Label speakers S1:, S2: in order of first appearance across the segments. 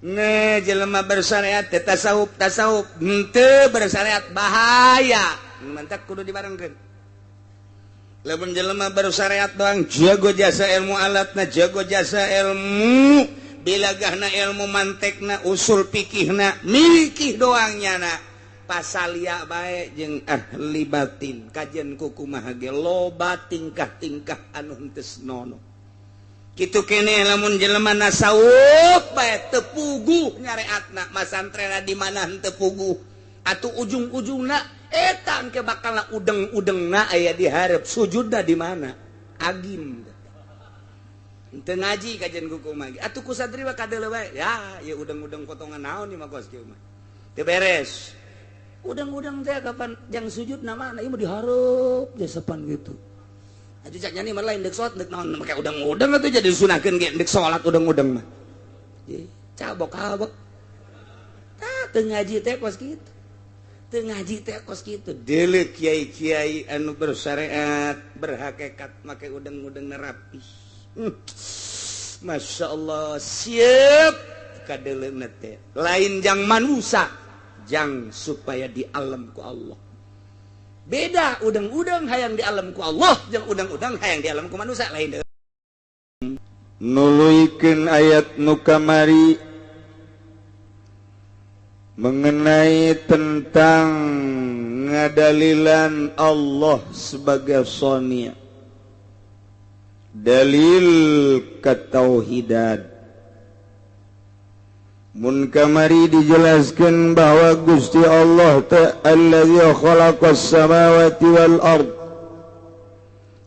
S1: Nge jelema bersyariat teh tasawuf tasawuf henteu bersyariat bahaya. Mantak kudu dibarengkeun. Lamun jelema bersyariat doang jago jasa ilmu alatna, jago jasa ilmu bilagahna, ilmu mantekna, usul pikihna, mikih doang nyana. Pasalia bae jeung ahli batin kajian kukumaha ge loba tingkah-tingkah anu henteu senonoh. Kitu kene lamun jelema nasawuf bae teu puguh nyareatna, masantrena di mana henteu puguh atuh ujung-ujungna eta engke bakal udeng-udengna aya di hareup sujudna di mana agim henteu ngaji kajian kukumaha atuh ku santri mah kadeuleu bae ya ieu udeng-udeng potongan naon ieu mah kos kieu mah teu beres udeng-udeng teh kapan jang sujudna mana ieu mah di hareup jasepan gitu. Atuh cak nyani mah lain deuk salat deuk naon make udeng-udeng atuh jadi sunahkeun ge deuk salat udeng-udeng mah. Cabok-cabok. Tah teu ngaji teh kos kitu. Teu ngaji teh kos kitu. Deuleu kiai-kiai anu bersyariat, berhakikat make udeng-udeng rapi. Masya Allah, siap kadeuleuna teh. Lain jang manusa, jang supaya di alam ku Allah. Beda udang-udang hayang di alam ku Allah jeung udang-udang hayang di alam ku manusia lain deui.
S2: Nuluykeun ayat nu kamari mengenai tentang ngadalilan Allah sebagai sonia, dalil ketauhidan. Mun kamari dijelaskan bahwa Gusti Allah ta'ala allazi khalaqas samawati wal ard,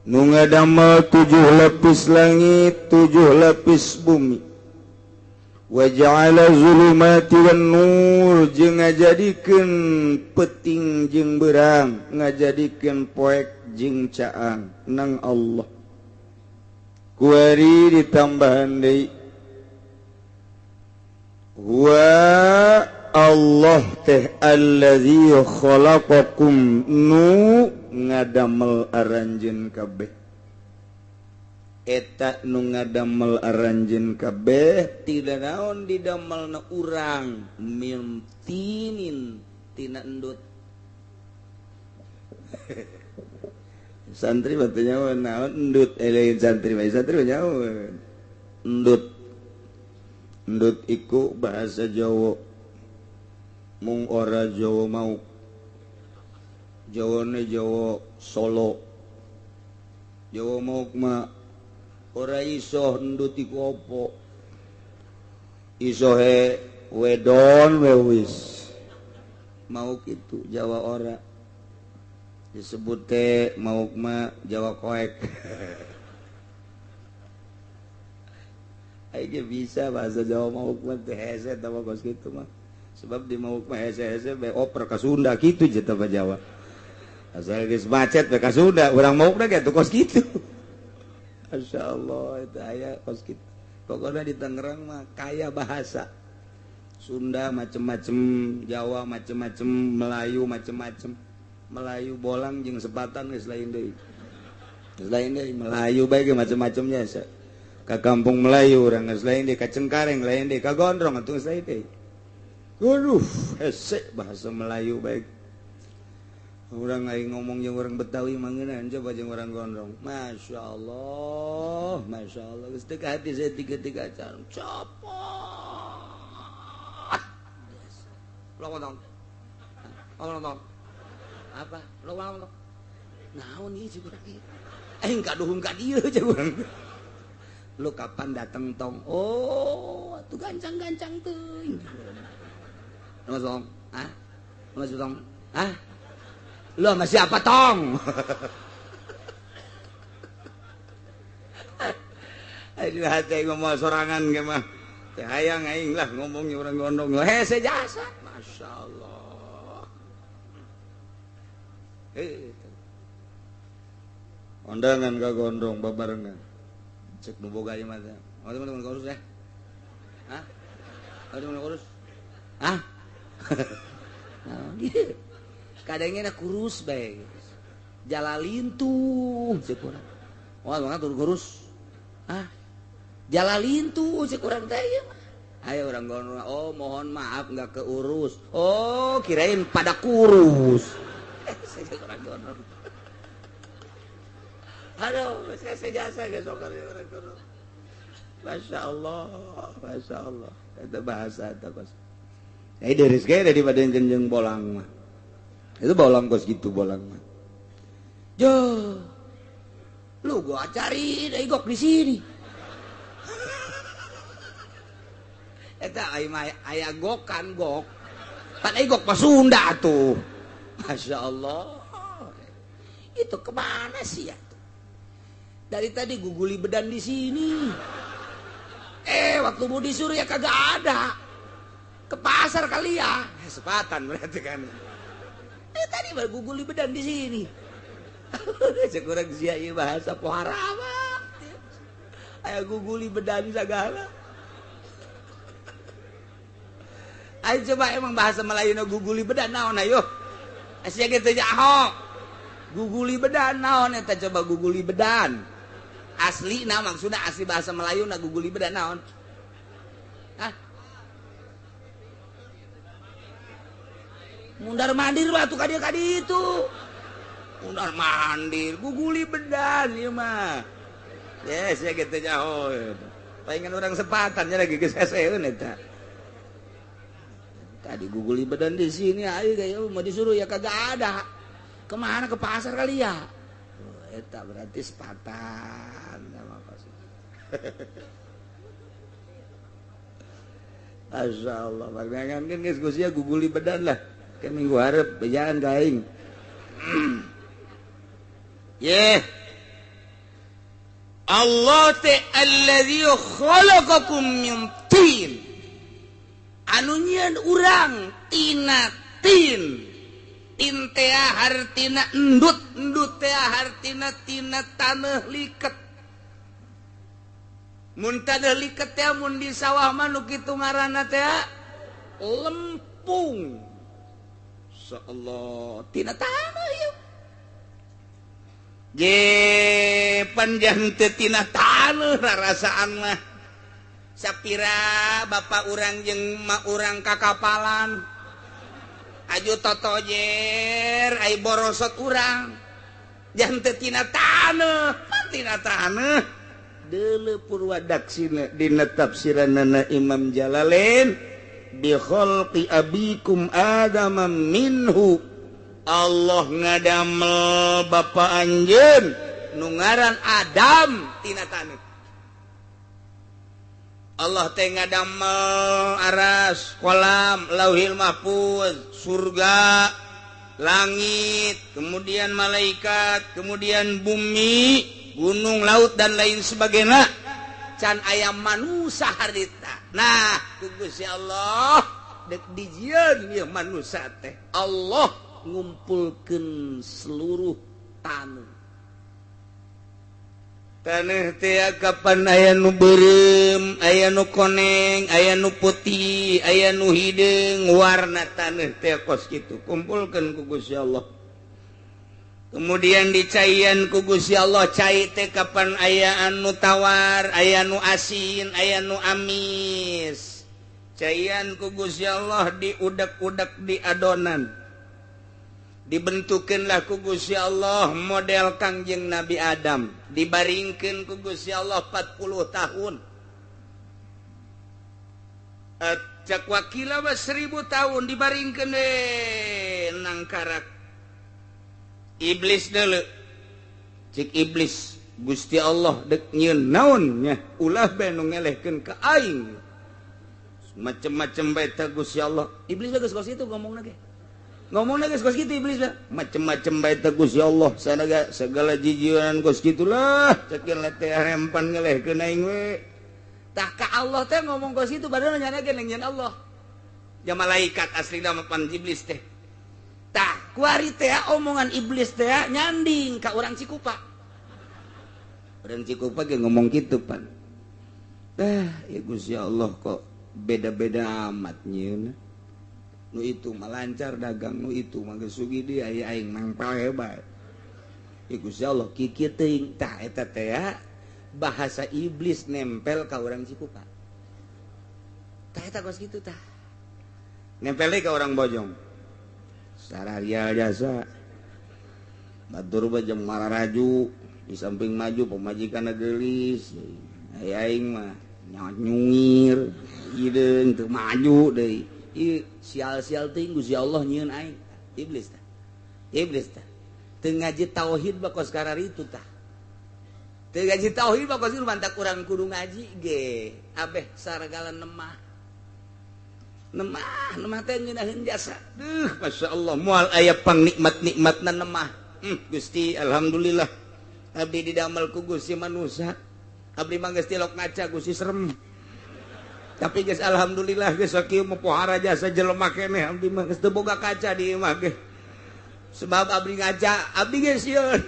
S2: nu ngadamel 7 lapis langit, 7 lapis bumi, wa ja'ala zulumati wan nur, jeung ngajadikeun peuting jeung beurang, ngajadikeun poek jeung caang nang Allah. Kuari ditambahan deui wa Allah teh allazi khalaqakum, nu ngadamel aranjeun kabeh. Eta nu ngadamel aranjeun kabeh tidak naon didamelna urang min tinin tina endut. Santri batu nyawa naon endut, lain santri mah santri mah nyawa endut. Endut iku bahasa Jawa, mung ora Jawa mau, Jawane Jawa Solo, Jawa mau mah ora iso endut iku opo, isohe wedon we wis, mau kitu Jawa ora disebut teh mau mah Jawa koek. Aing bisa bahasa Jawa mauk mah teh hese tah kos kitu mah. Sebab di mauk mah hese-hese bae oper ka Sunda kitu je tah Jawa. Asal geus macet bae ka Sunda, urang maukna ge kos kitu. Masyaallah eta aya kos kitu. Pokokna di Tangerang mah kaya bahasa. Sunda macem-macem, Jawa macem-macem, Melayu macem-macem. Melayu bolang jeung sepatan geus lain deui. Geus lain deui Melayu bae ge macem-macemnya asa. Ka kampung Melayu urang geus lain deui, ka Cengkareng lain deui, ka Gondrong atuh geus lain deui. Aduh, hese bahasa Melayu baik. Urang aing ngomong jeung urang Betawi mah ngeunaheun coba jeung urang Gondrong. Masyaallah, masyaallah geus teu ka hati saya tiga-tiga acan. Copot. Lo ngomong. Ngomong. Apa? Lo ngomong. Naon ieu jeung urang ieu? Aing kaduhung ka dieu jeung urang. Lu kapan dateng tong? Oh, tuh gancang-gancang teuing. Mas tong, ah? Mas tong, ah? Lu sama siapa tong? Aing hate ngomong sorangan ge mah. Teh hayang aing lah ngomongnya urang gondong. Hese jasa. Masyaallah. Ondangan ka gondrong babarengan. Cek nu boga ieu mah teh. Oh, teman-teman kurus ya. Hah? Oh, teman kurus. Hah? Nah, gitu. Kadangnya kurus bae. Jalalin tuh cek urang. Wah, banget kurus. Hah? Jalalin tuh cek urang teh ieu mah. Ayo orang gondrong, oh mohon maaf nggak keurus. Oh kirain pada kurus. Saya orang gondrong. Aduh, saya jasa guys orang gondrong. Masya Allah, Masya Allah. Itu bahasa itu kos. Ini dari sekali daripada yang bolang mah. Itu bolang kos gitu bolang mah. Jo, lu gua cari gok di sini. Eta aya gokan gok. Pan gok mah Sunda tuh. Masya Allah. Itu kemana sih ya? Dari tadi guguli bedan di sini. Waktu mau disuruh ya kagak ada. Ke pasar kali ya. Sepatan berarti kan. Tadi baru guguli bedan di sini. Sekurang sia ieu bahasa pohara mah. Aya guguli bedan sagala. Ayo coba emang bahasa Melayu nu guguli bedan naon ayo. Sia ge teu nyaho. Guguli bedan naon eta coba guguli bedan. Asli nah maksudna asli bahasa Melayu na guguli bedan naon? Hah? Mundar mandir batu kadi-kadi itu. Mundar mandir guguli bedan ieu mah. Yes, ya gitu nyaho. Palingan orang sepatan nya lagi geus heseun eta. Tadi guguli bedan di sini ayo gaya mau disuruh ya kagak ada. Kemana ke pasar kali ya? Oh, eta berarti sepatan sama pas. Masya Allah, pangangan kan geus geus guguli bedan lah. Ke minggu hareup bejaan ka aing. Ye. Allah teh allazi khalaqakum min tin. Anu nyieun urang tina tin. Tin teh hartina endut, endut teh hartina tina taneuh liket. Mun taneuh liket teh mun di sawah mah nu kitu ngaranna teh lempung. Insyaallah tina taneuh ieu. Je panjang teu tina taneuh rarasaan mah. Sapira bapak urang jeung mak urang kakapalan. Aju totojer ai borosot urang. Jangan teu tina taneuh, pan tina taneuh. Deuleu purwadaksina dina tafsiranana Imam Jalalain bi khalqi abikum adama minhu. Allah ngadamel bapa anjeun nu ngaran Adam tina taneuh. Allah teh ngadamel aras, kolam, lauhil mahfuz, surga, langit, kemudian malaikat, kemudian bumi, gunung, laut dan lain sebagainya. Can aya manusa harita. Nah, ku Gusti Allah dek dijieun ieu manusa teh. Allah ngumpulkeun seluruh taneuh. Taneuh teh kapan aya nu beureum, aya nu koneng, aya nu putih, aya nu hideung, warna taneuh teh kos kitu. Kumpulkeun ku Gusti Allah. Kemudian dicaian ku Gusti Allah, cai teh kapan aya anu tawar, aya nu asin, aya nu amis. Caian ku Gusti Allah diudak-udak di adonan. Dibentukeunlah ku Gusti Allah model Kangjeng Nabi Adam. Dibaringkeun ku Gusti Allah 40 tahun. Cak wakila mah 1000 tahun dibaringkeun we nangkarak. Iblis deuleu. Cik iblis Gusti Allah dek nyieun naon nya ulah bae nu ngelehkeun ka aing. Macem-macem bae teh Gusti Allah. Iblis geus kos kitu ngomongna ge. Ngomongna geus kos kitu iblis mah. Macem-macem bae teh Gusti Allah. Sanaga segala jijieunan kos kitulah. Cekin teh rempan ngelehkeun aing we. Tah ka Allah teh ngomong kos kitu padahal nyana ge nyieun Allah. Ja malaikat aslina mah pan iblis teh. Tah kuari teh omongan iblis teh nyanding ka urang Cikupa. Urang Cikupa ge ngomong kitu pan. Tah ya Gusti Allah kok beda-beda amat nyieun. Nu itu mah lancar dagang, nu itu mah geus sugih deui aya aing mangpal hebat. Ya Gusti Allah kikieu teuing. Tah eta teh bahasa iblis nempel ka urang Cikupa.
S1: Tah eta kos kitu tah. Nempel ke orang Bojong. Sararia jasa. Batur mah jeung mararaju di samping maju pamajikan geulis. Aing mah nyungir hideung teu maju deui. Ieu sial-sial teuing Gusti Allah nyieun aing. Iblis tah. Iblis tah. Teu ngaji tauhid mah kos kararitu tah. Teu ngaji tauhid mah kos mantak urang kudu ngaji ge. Abeh saragala nemah. Nemah, nemah teh ngeunaheun jasa. Duh, masyaallah moal aya pangnikmat-nikmatna nemah. Gusti alhamdulillah. Abdi didamel ku Gusti manusa. Abdi mah geus tilok ngaca Gusti serem. Tapi geus alhamdulillah geus sakieu mah pohara jasa jelema keneh abdi mah geus teu boga kaca di imah ge. Sebab abdi ngaca, abdi geus sieun.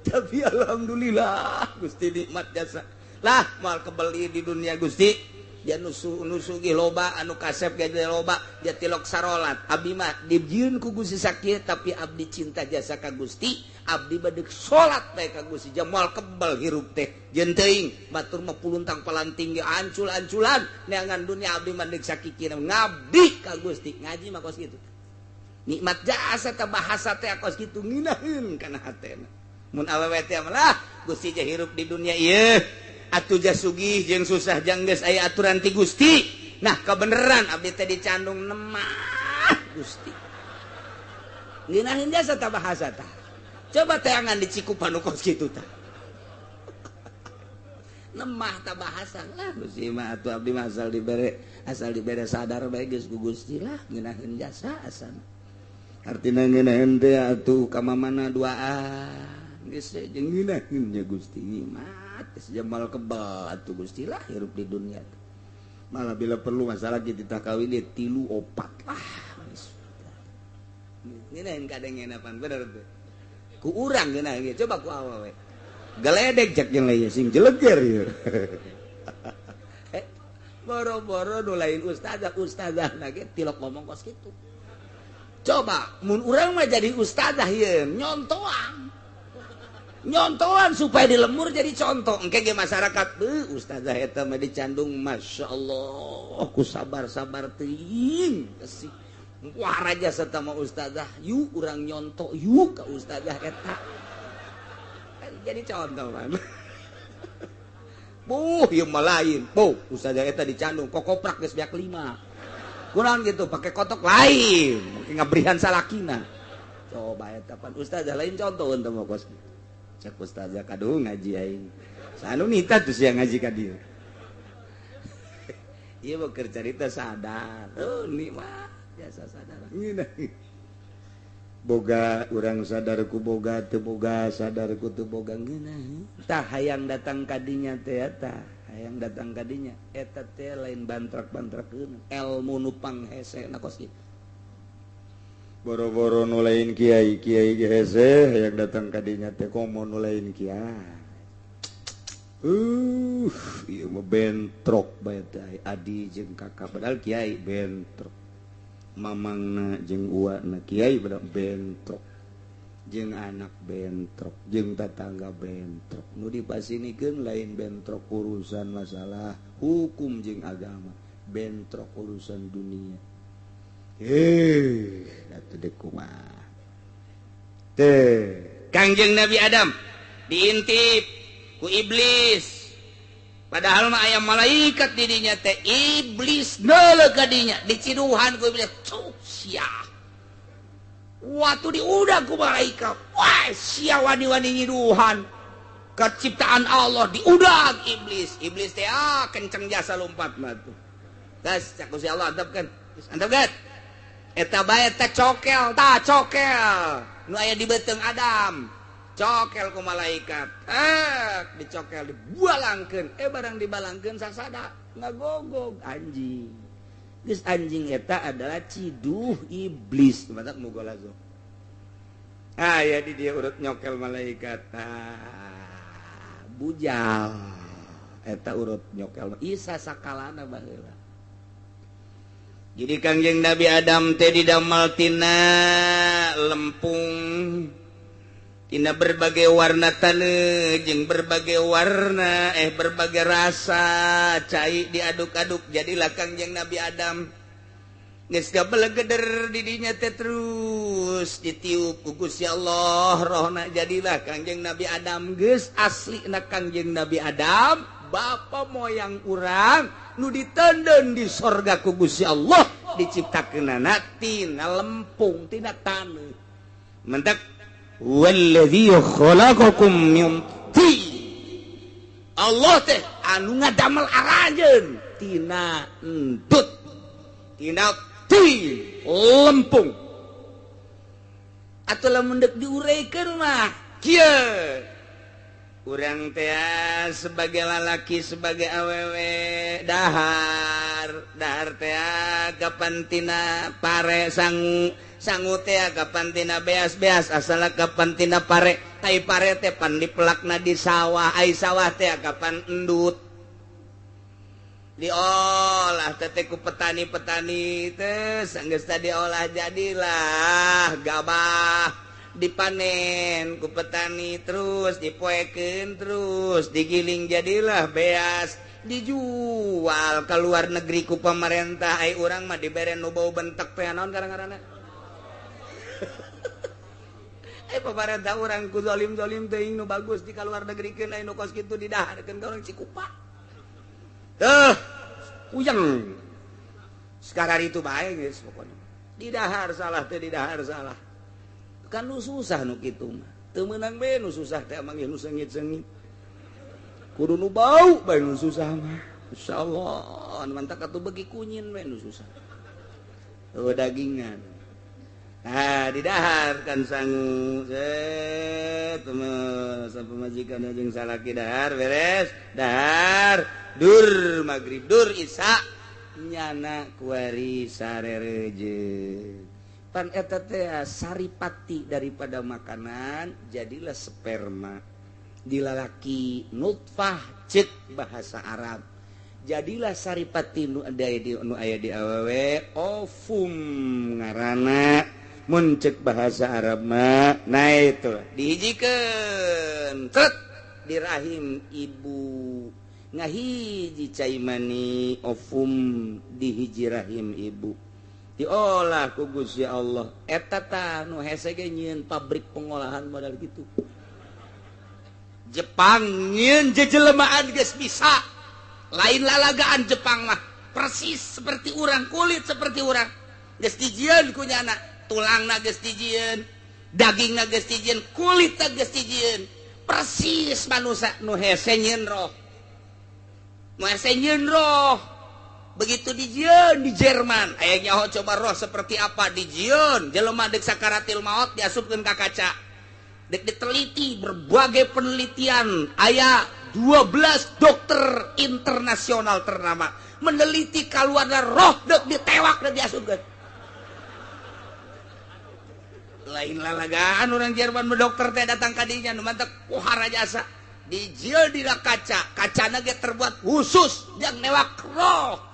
S1: Tapi alhamdulillah Gusti nikmat jasa. Lah moal kebeli di dunia Gusti. Dia nusugi loba anu kasep ge loba dia tilok sarolat. Abdi mah dijieun ku Gusti sakieu tapi abdi cinta jasa ka Gusti, abdi badeg salat bae ka Gusti. Moal kebel hirup teh. Jeung teuing batur mah puluntang palanting ge ancul-anculan neangan dunia abdi mah deuk sakikina ngabdi ka Gusti. Ngaji mah kos kitu. Nikmat jasa teh bahasa teh kos kitu ngeunaheun kana hatena. Mun awewe teh lah Gusti je hirup di dunia ieu. Atuh jasugih jeung susah jang geus aya aturan ti Gusti. Nah kebeneran abdi teh dicandung nemah Gusti. Ngeunaheun jasa tah bahasa tah. Coba teangan di Cikupa nu kos kitu tah. Nemah tah bahasa lah Gusti mah atuh abdi mah asal dibere sadar bae geus ku Gusti lah ngeunaheun jasa asana. Artina ngeunaheun teh atuh ka mamana duaan geus jeung ngeunaheun nya Gusti mah. Jamal kebal atuh Gusti lah hirup di dunia. Malah bila perlu masalah kita kawin dia 3 4 lah. Ngeunaheun kadengenapan bener teh. Ku urang ngeunaheun ge coba ku awewe. Geledek cek jeung lain sing jeleger ieu. Boro-boro nu lain ustazah ustazah ge tilok ngomong kos kitu. Coba mun urang mah jadi ustazah ieu nyontoan. Nyontoan supaya dilemur jadi contoh. Engke ge masyarakat beuh ustazah eta mah dicandung masyaallah ku sabar-sabar teuing kesih. Wah raja serta mah ustazah yuk urang nyontok yuk ka ustazah eta. Kan jadi contoh man. Buh ieu mah lain. Buh ustazah eta dicandung kokoprak geus beak 5. Kurang gitu pakai kotok lain, make ngabrihan salakina. Coba eta pan ustazah lain contoh teu mah kos. Cek ustazah kaduh ngaji aing. Sanu nita tuh sia ngaji ka dieu. Ieu mah keur carita sadar. Oh nikmat jasa sadar. Boga urang sadar ku boga teu boga sadar ku teu boga ngeunah. Tah hayang datang ka dinya teh eta, hayang datang ka dinya eta teh lain bantrak-bantrakeun ilmu nu panghesena kos kitu. Boro-boro nu lain kiai, kiai ge hese hayang datang ka dinya teh komo nu lain kiai. Ieu mah bentrok bae teh adi jeung kakak padahal kiai bentrok. Mamangna jeung uana kiai padahal bentrok. Jeung anak bentrok, jeung tatangga bentrok. Nu dipasinikeun lain bentrok urusan masalah hukum jeung agama, bentrok urusan dunia. Atuh deuk kumaha. Teh, Kangjeng Nabi Adam diintip ku iblis. Padahal mah aya malaikat di dinya teh iblis neuleuh ka dinya, diciduhan ku iblis. Cuk sia. Waktu diudag ku malaikat. Wah, sia wani-wani nyiduhan. Keciptaan Allah diudag iblis. Iblis teh kenceng jasa lompat mah tuh. Geus cak Gusti Allah antepkeun. Antepkeun. Eta bae teh cokel, tah cokel. Nu aya di beuteung Adam. Cokel ku malaikat. Dicokel dibalangkeun. Barang dibalangkeun sasada ngagogog anjing. Geus anjing eta adalah ciduh iblis. Matak mugolazo. Ah ya di dia urut nyokel malaikat. Ah, bujal. Eta urut nyokel. Isa sakalana baheula. Jadi Kangjeng Nabi Adam teh didamel tina lempung. Tina berbagai warna taneuh jeung berbagai warna berbagai rasa cai diaduk-aduk jadilah Kangjeng Nabi Adam. Geus gabelegeder di dinya teh terus ditiup ku Gusti Allah rohna jadilah Kangjeng Nabi Adam. Geus aslina Kangjeng Nabi Adam bapa moyang urang nu ditenden di sorga ku Gusti Allah diciptakeunana tina lempung tina taneuh. Mentak walladzi khalaqakum min tin. Allah teh anu ngadamel aranjeun tina endut tina tin lempung. Atuh lamun deuk diureikeun mah kieu urang teh sebagai lalaki sebagai awewe dahar dahar teh kapan tina pare sangu sangu teh kapan tina beas-beas asal kapan tina pare tai pare teh pan dipelakna di sawah ai sawah teh kapan endut diolah teh ku petani-petani teh sanggeus tadi diolah jadilah gabah dipanen ku petani terus dipoekeun terus digiling jadilah beas dijual ke luar negeri ku pemerintah ai urang mah dibere nu bau bentek teh naon ngaranna. Ai pemerintah urang ku zalim-zalim teuing nu bagus di ka luar negrikeun ai nu kos kitu didaharkeun ka urang Cikupa. Tuh puyeng. Sekarang itu bae geus pokona. Didahar salah teh didahar salah. Kan nu susah nu kitu mah. Teu meunang bae nu susah teh manggih nu sengit-sengit. Kudu nu bau bae nu susah mah. Insyaallah mantak atuh beuki kunyin bae nu susah. Eueuh dagingan. Nah, didahar kan sangu set pemajikan jeung salaki dahar beres dahar dur magrib dur isya nyana kuari sarereje. Pan eta teh saripati daripada makanan jadilah sperma dilalaki nutfah ceuk bahasa Arab. Jadilah saripati nu aya di awewe ovum ngaranna mun ceuk bahasa Arab mah. Nah itu dihijikeun tret di rahim ibu ngahiji cai mani ovum di hiji rahim ibu diolah ku Gusti Allah. Eta tah nu hese ge nyieun pabrik pengolahan modal kitu. Jepang nyieun jejelemaan geus bisa. Lain lalagaan Jepang mah persis seperti urang, kulit seperti urang. Geus dijieun ku nyana, tulangna geus dijieun, dagingna geus dijieun, kulitna geus dijieun. Persis manusia nu hese nyieun roh. Nu hese nyieun roh. Begitu dijieun di Jerman, aya nyaho coba roh seperti apa dijieun, jelema deuk sakaratil maot diasupkeun ka kaca. Deuk diteliti berbagai penelitian, aya 12 dokter internasional ternama meneliti kaluarna roh deuk ditewak deuk diasupkeun. Lain lalagaan orang Jerman dokter teh datang ka dinya nu mantak pohara jasa. Dijieun dina kaca, kacana ge terbuat khusus jang newak roh.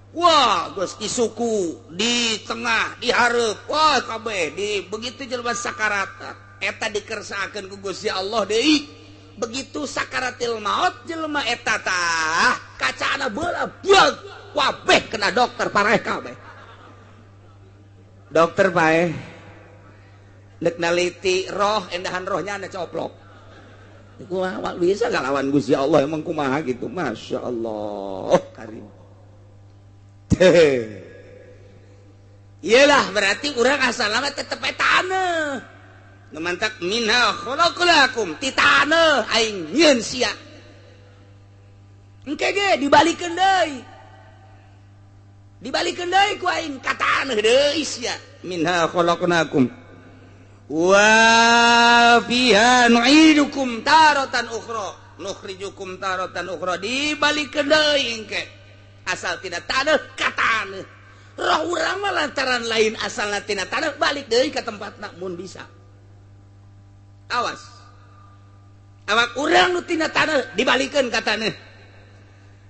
S1: Wah, geus di suku, di tengah, di hareup, wah kabeh di begitu jelema sakarat eta dikersakeun ku Gusti Allah deui. Begitu sakaratil maut jelema eta tah kacana beula buag wabeh kena dokter pareh kabeh. Dokter paeh deuk naliti roh endahan rohnya anda coplok. Kumaha bisa ngalawan Gusti Allah emang kumaha gitu. Masya Allah karim. Iyalah berarti urang asal lama tetep taneuh. Nu mantak minha khalaqnakum ti taneuh aing nyieun sia. Engke ge dibalikeun deui. Dibalikeun deui ku aing ka taneuh deui sia. Minha khalaqnakum wa fiha nu'idukum taratan ukhra nukhrijukum taratan ukhra dibalikeun deui engke. Asal tidak taneuh ka taneuh. Roh urang mah lantaran lain asalna tina taneuh balik deui ka tempatna mun bisa. Awas. Awak urang nu tina taneuh dibalikeun ka taneuh.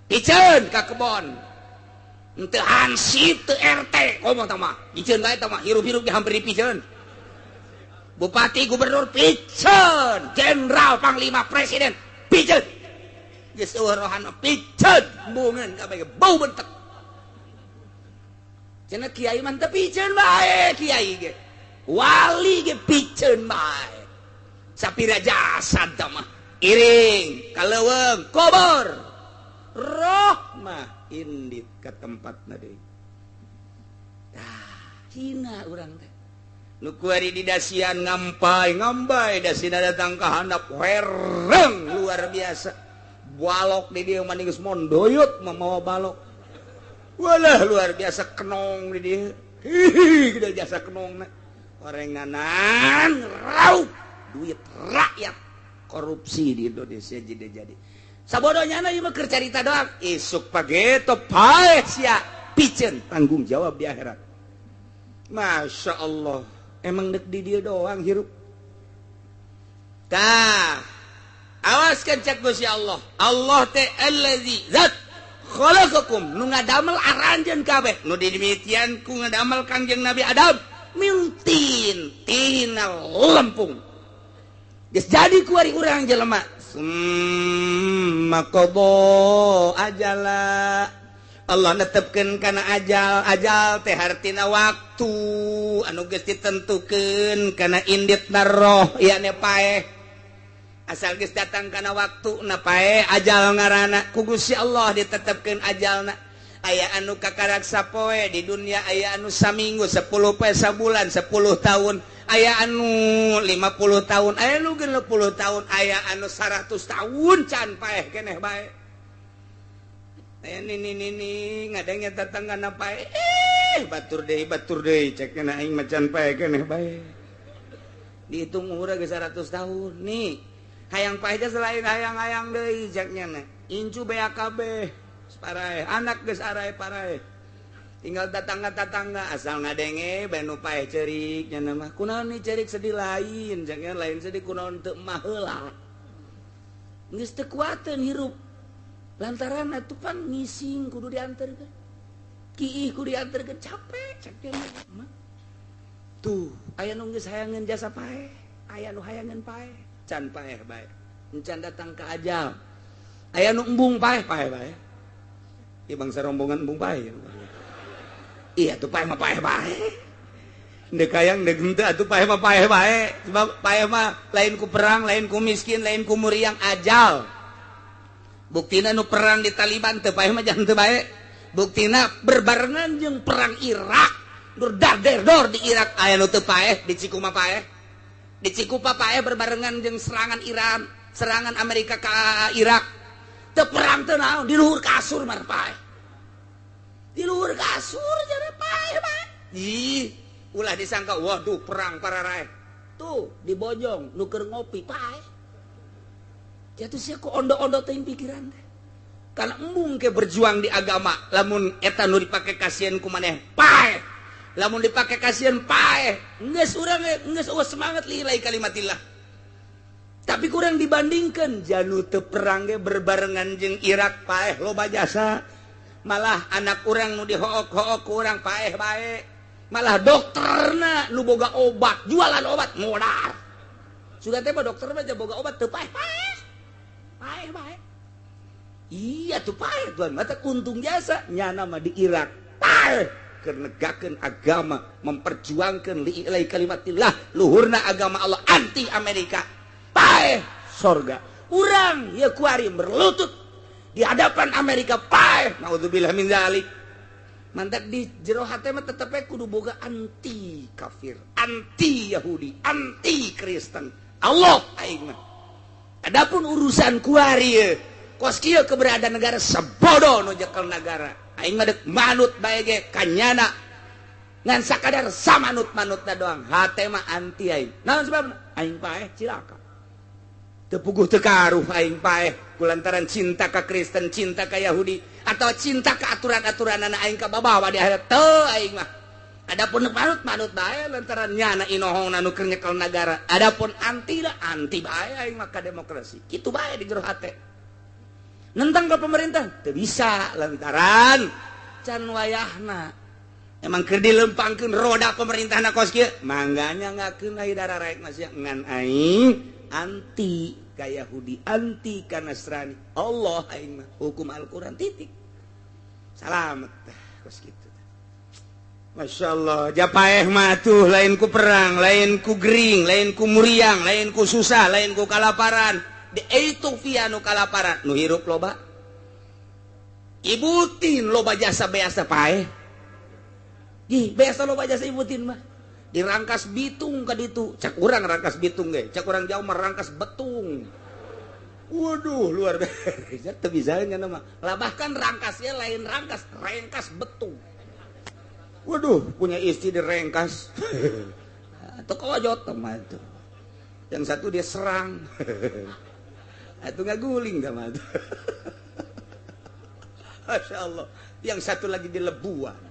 S1: Piceun ka kebon. Henteu hansip teu RT komo tah mah. Piceun bae tah mah hirup-hirup ge hampir dipiceun. Bupati, gubernur piceun, jenderal, panglima, presiden piceun. Geus eueuh rohana piceun, embungeun kabeh bau bentek. Cenah kiai mah teu piceun bae kiai ge. Wali ge piceun bae. Sapira jasad mah iring ka leuweung kubur. Roh mah indit ka tempatna deui. Tah, hina urang teh. Nu kuari di dasian ngampai ngambai dasina datang ka handap wereng luar biasa. Balok di dieu mah geus mondoyot mamawa balok. Walah luar biasa kenong di dieu. Hihi gede jasa kenongna. Orenganan raup duit rakyat korupsi di Indonesia jadi. Sabodonya na ieu mah keur carita doang. Isuk pageto paeh sia piceun tanggung jawab di akhirat. Masya Allah, emang dek di dia doang hirup. Tah, awaskan cek Gusti Allah. Allah teh allazi zat khalaqakum nu ngadamel aranjeun kabeh. Nu dimikian ku ngadamel Kangjeng Nabi Adam min tin tina lempung. Geus jadi kuari urang jelema. Summa qada ajala. Allah netepkeun kana ajal, ajal teh hartina waktu anu geus ditentukeun kana inditna roh yakni paeh. Asal geus datang kana waktuna paeh ajal ngaranna ku Gusti Allah ditetepkeun ajalna. Aya anu kakarak sapoe di dunia, aya anu saminggu, 10 poe, sabulan, 10 tahun, aya anu 50 tahun, aya anu 60 tahun, aya anu 100 tahun can paeh keneh bae. Aya nini nini ngadengnya tetangga paeh, batur deui cek na aing macan paeh keneh bae. Dihitung umur geus 100 tahun nih. Hayang paeh teh selain hayang-hayang deui cek nya na. Incu BAKB paraeh, anak geus arae paraeh. Tinggal tetangga-tetangga asal ngadenge bae nu paeh ceurik nya mah. Kunaon nih ceurik sedih lain, cek nya lain sedih kunaon teu mah heula. Geus teu kuateun hirup. Lantaran atuh pan ngising kudu dianterkeun. Kiih kudu dianterkeun capek cek nya mah. Tuh, aya nu geus hayangeun jasa paeh, aya nu hayangeun paeh, can paeh bae. Encan datang ka ajal. Aya nu embung paeh, paeh bae. Ieu bangsa rombongan embung paeh. Iya tuh paeh mah paeh bae. Ndek hayang ndek henteu atuh paeh mah paeh bae. Sebab paeh mah lain ku perang, lain ku miskin, lain ku muriang ajal. Buktina nu perang di Taliban teu paeh mah jangan teu bae. Buktina berbarengan jeung perang Irak. Dor di Irak aya nu teu paeh, di Cikuma paeh. Di Cikupa paeh berbarengan jeung serangan Iran, serangan Amerika ka Irak. Teu perang teu naon, di luhur kasur mah paeh. Di luhur kasur jadi paeh bae. Ih, ulah disangka waduh perang pararaeh. Tuh dibojong nu keur ngopi paeh. Jatuh sia ku ondo-ondo teuing pikiran teh. Kana embung ke berjuang di agama, lamun eta nu dipake kasieun ku maneh paeh. Lamun dipake kasieun paeh, geus urang geus eueuh semangat lillahi kalimatillah. Tapi kurang dibandingkeun janu teu perang ge berbarengan jeung Irak paeh loba jasa. Malah anak urang nu dihook-hook ku urang paeh bae. Malah dokterna nu boga obat, jualan obat modar. Sudah teh mah dokter mah boga obat teu paeh paeh. Paeh bae. Iya tuh paeh tuan, mata untung jasa nyana mah di Irak. Paeh keur negakeun agama, memperjuangkeun lillahi kalimatillah, luhurna agama Allah anti Amerika. Paeh sorga. Urang ieu kuari berlutut di hadapan Amerika paeh. Naudzubillah min zalik. Mantak di jero hate mah tetep kudu boga anti kafir, anti Yahudi, anti Kristen. Allah aing mah. Adapun urusan kuari kos kieu keberadaan negara sebodoh nu jekel negara. Aing mah deuk manut bae ge kanyana. Ngan sakadar samanut-manutna doang. Hate mah anti aing. Naon sebabna? Aing paeh cilaka. Teu puguh teu karuh aing paeh kulantaran cinta ka Kristen, cinta ka Yahudi atau cinta ka aturan-aturanana aing kababawa di akhirat. Teu aing mah. Adapun manut-manut bae lantaran nyana inohongna nu keur nyekel nagara. Adapun anti lah anti bae aing mah ka demokrasi. Kitu bae di jero hate. Nentang ke pemerintah teu bisa lantaran can wayahna. Emang keur dilempangkeun roda pemerintahna kos kieu, mangganya ngakeun ai dararaek masih ngan aing anti ka Yahudi, anti ka Nasrani. Allah aing mah hukum Al-Qur'an titik. Salamet kos kitu. Masya Allah, japaeh mah tuh lain ku perang, lain ku gering, lain ku muriang, lain ku susah, lain ku kalaparan. Di Ethiopia nu kalaparan, nu hirup loba. Ibutin loba jasa beasa paeh. Ih, biasa loba jasa ibutin mah. Dirangkas bitung ka ditu. Cak urang rangkas bitung ge, cak urang jauh mah rangkas betung. Waduh, luar biasa. Teu bisa nya mah. Lah bahkan rangkasnya lain rangkas, rengkas betung. Waduh, punya istri direngkas. Atau kojot mah itu. Yang satu dia serang. Itu ngaguling sama itu. Masya Allah. Yang satu lagi dilebuan.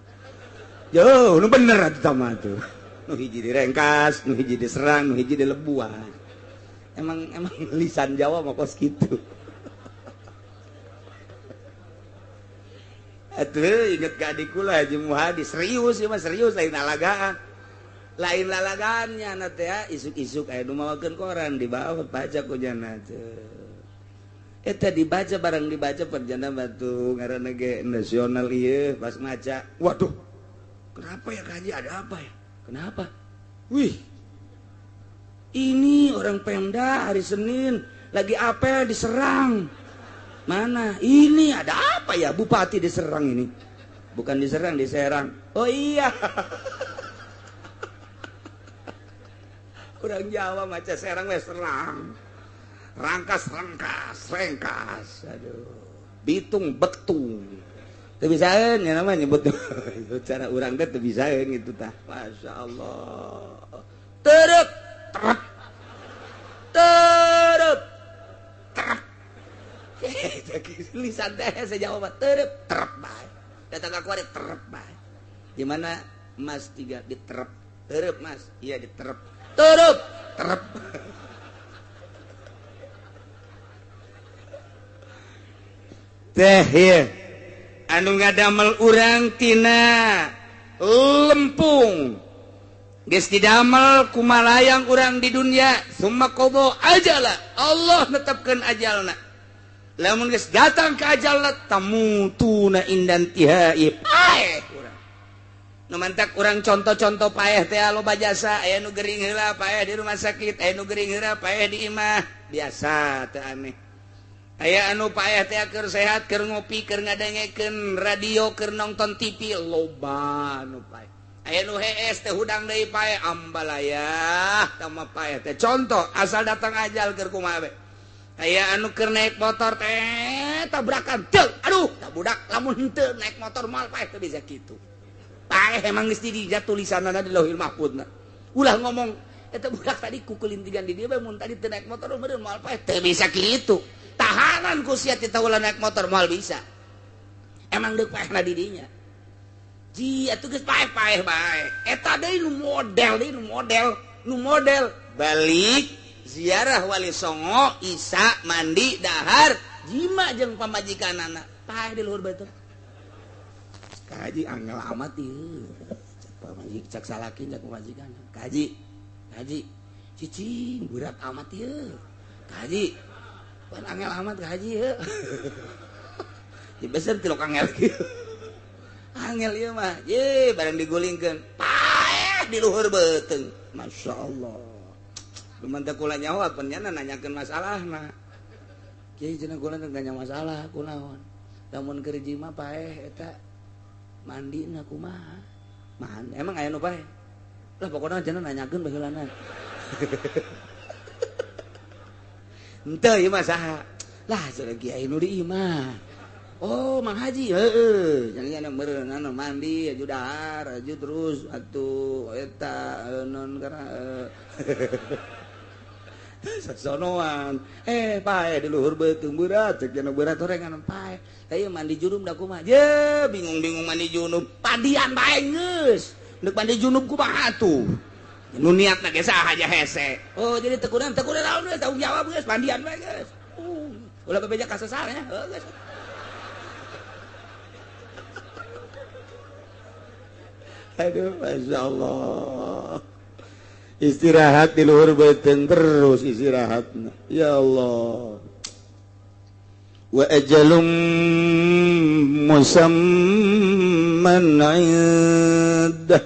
S1: Yo, nu bener atuh sama tuh. Nu hiji direngkas, nu hiji diserang, nu hiji dilebuan. Emang emang lisan Jawa mah kos kitu. Atuh inget ka adik kula Haji Muhadi, serius ieu mah serius lain lalagaan. Lain lalagaannya na teh isuk-isuk aya nu mawakeun koran dibawa baca ku jana teh. Eta dibaca barang dibaca perjana batu ngaranna ge nasional ieu pas maca. Waduh. Kenapa ya Kaji? Ada apa ya? Kenapa? Wih, ini orang Pemda hari Senin lagi apel diserang. Mana? Ini ada apa ya? Bupati diserang ini. Bukan diserang, diserang. Oh iya. Orang Jawa maca serang wes serang. Rangkas, rangkas, rengkas. Aduh. Bitung, betung. Teu bisaeun nya nama nyebut cara urang teh teu bisaeun gitu tah. Masya Allah. Terep terep. Terep terep. Lisan teh saya jawab terep terep bae. Datang ka kuari terep bae. Di mana Mas tiga diterep. Terep Mas. Iya diterep. Terep terep. Teh ieu anu ngadamel urang tina lempung geus didamel kumalayang urang di dunia summa qada ajala Allah netepkeun ajalna lamun geus datang ka ajalna tamutuna indan tihai paeh urang nu mantak urang contoh-contoh paeh teh loba jasa aya nu gering heula paeh di rumah sakit aya nu gering heula paeh di imah biasa teu aneh. Aya anu paeh teh keur sehat keur ngopi keur ngadengekeun radio keur nonton TV loba anu paeh. Aya nu hees teh hudang deui paeh ambalaya tah mah paeh teh contoh asal datang ajal keur kumaha we. Aya anu keur naik motor teh tabrakan teu aduh da budak lamun henteu naik motor moal paeh teh bisa kitu. Paeh emang geus dijat tulisanna di Lauhil Mahfuzna. Ulah ngomong eta budak tadi kukulintigan di dieu bae mun tadi teu naik motor meureun moal paeh teu bisa kitu. Tahanan ku sia ti tahulah naik motor moal bisa. Emang deuk paehna di dinya. Ji atuh geus paeh-paeh bae. Eta deui nu model deui nu model, nu model balik ziarah Wali Songo, Isa mandi dahar, jima jeung pamajikanana. Paeh di luhur beuteung. Kaji angel amat ieu. Cak pamajik cak salaki cak pamajikan. Kaji, kaji cicing berat amat ieu. Kaji pan angel amat haji ya. Ya besar tilok angel kieu. Angel ieu mah, ye barang digulingkeun. Paeh di luhur beuteung. Masya Allah. Lumantak kula nyawa pan nya nanyakeun masalahna. Kiai cenah kula teh nanya masalah kunaon. Lamun keur jima paeh eta mandina kumaha? Mandi emang aya nu paeh? Lah pokona cenah nanyakeun baheulana. Henteu ieu mah saha? Lah cenah kiai nu di imah. Oh, Mang Haji heueuh. Cenah meureun anu mandi aju dahar aju terus atuh eta non kana sasonoan. Paeh di luhur beuteung berat cek cenah berat horengan paeh. Tah ieu mandi junub da kumaha? Ye, bingung-bingung mandi junub. Padian bae geus. Deuk mandi junub kumaha atuh? Nu niatna ge saha aja hese. Oh, jadi teu kunaon naon geus tanggung jawab geus mandian bae geus. Ulah bebeja kasasar nya. Heuh geus. Aduh, Masya Allah. Istirahat di luhur beuteung terus istirahat. Ya Allah. Wa ajalum musamman indah.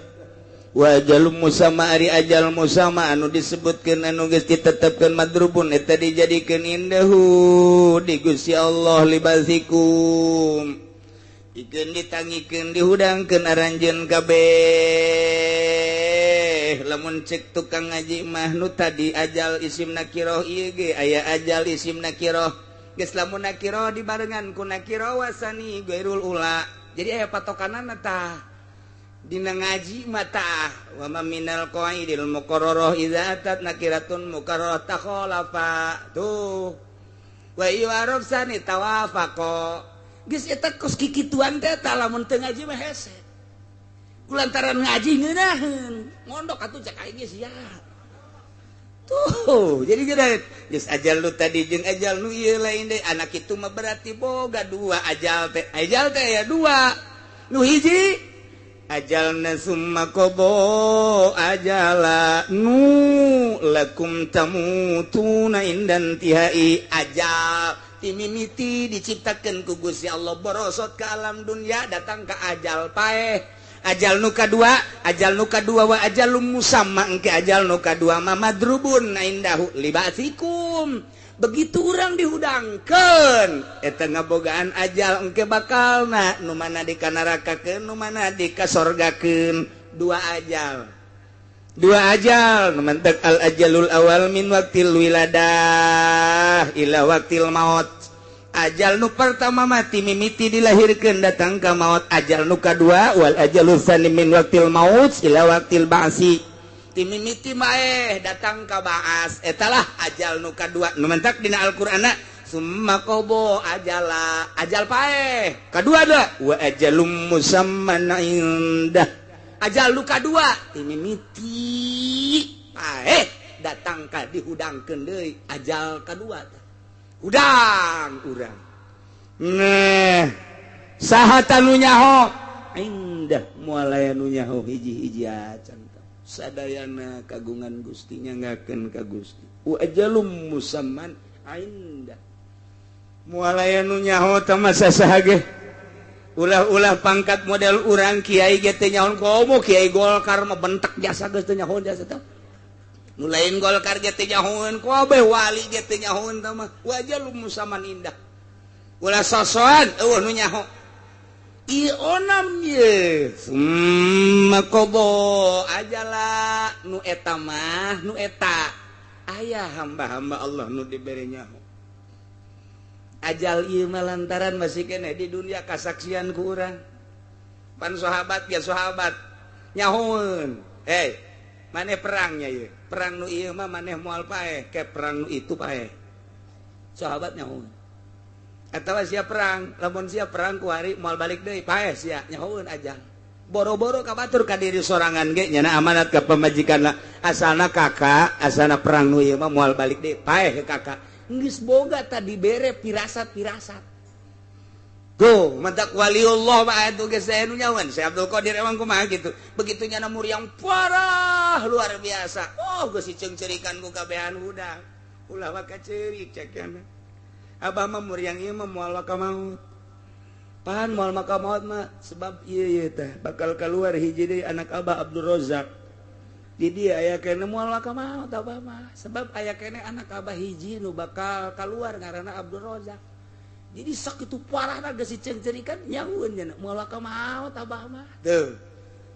S1: Wa ajalum musamma ari ajal musamma anu disebutkeun anu geus ditetepkeun madrubun eta dijadikeun indahu di Gusti Allah libasikum. Ikeun ditangikeun dihudangkeun aranjeun kabeh. Lamun cek tukang ngaji mah nu tadi ajal isim nakiroh ieu ge aya ajal isim nakiroh. Geus lamun nakiroh dibarengan ku nakiroh wasani gairul ula. Jadi aya patokanana tah. Dina ngaji mata wa ma minal qaidil muqarrarah idza atat nakiratun muqarrarah takhalafa. Tuh. Wa yu'araf sani tawafaqa. Geus eta kos kikituan teh tah lamun teu ngaji mah hese. Kulantaran ngaji ngeunaheun, mondok atuh cek aing geus siap. Tuh, jadi geus geus ajal nu tadi jeung ajal nu ieu lain deui. Anak itu mah berarti boga dua ajal teh. Ajal teh aya dua. Nu hiji ajalna summa qada ajala nu lakum tamutuna indan tihai ajal timimiti diciptakeun ku Gusti Allah borosot ke alam dunia datang ke ajal paeh ajal nu kadua wa ajalum musamma engke ajal nu kadua ma madrubun indahu libasikum. Begitu urang dihudangkeun eta ngabogaan ajal engke bakalna nu mana dikanarakakeun nu mana dikasorgakeun. Dua ajal, dua ajal nu mantak al ajalul awal min waqtil wiladah ila waqtil maut. Ajal nu pertama mati mimiti dilahirkeun datang ka maut. Ajal nu kadua wal ajalul tsani min waqtil maut ila waqtil ba'si. Timimiti maeh datang ka baas etalah ajal nu kadua nu mentak dina Al-Qur'ana summa qada ajala ajal paeh kadua da wa ajalum musamman indah ajal nu kadua timimiti paeh datang ka dihudangkeun deui ajal kadua hudang urang. Nah saha tanu nyaho indah moal aya nu nyaho hiji-hiji acan sadayana kagungan Gusti nyanggakeun ka Gusti. Wa ajalum musamman indah moal aya nu nyaho teh mah saha ge. Ulah-ulah pangkat model urang kiai ge teh nyaho komo kiai Golkar mah bentek jasa geus teh nyaho jasa teh. Nu lain Golkar ge teh nyahoeun kabeh wali ge teh nyahoeun teh mah. Wa ajalum musamman indah. Ulah sosoan eueuh nu nyaho. Ieu onam ye summa qada ajala nu eta mah nu eta aya hamba-hamba Allah nu dibere nyaho. Ajal ieu mah lantaran masih keneh di dunia kasaksian ku urang. Pan sahabat ya sahabat nyahoeun. Hei, maneh perangnya ieu. Perang nu ieu mah maneh moal paeh, ke perang nu itu paeh. Sahabat nyahoeun. Atawa sia perang, lamun sia perang ku hari moal balik deui paeh sia nyahoeun ajal. Boro-boro ka batur ka diri sorangan ge nyana amanat ka pamajikanna. Asalna kakak, asalna perang nu ieu mah moal balik deui paeh ke kakak. Geus boga tadi bere pirasat-pirasat. Tuh, mantak waliullah mah atuh geus aya nu nyahoeun. Syekh Abdul Qadir emang kumaha gitu. Begitu nyana muriang parah luar biasa. Oh, geus diceungceurikan ku kabehan hudang. Ulah mah kaceurik cek nya. Abah mah muriang ieu mah moal maka maut. Pan moal maka maut mah sebab ieu ieu teh bakal keluar hiji deui anak Abah Abdul Rozak. Di dia aya keneh moal maka maut abah mah sebab aya keneh anak Abah hiji nu bakal keluar ngaranna Abdul Rozak. Jadi sakitu parahna geus diceungceurikan nyahueun nya moal maka maut abah mah. Tuh.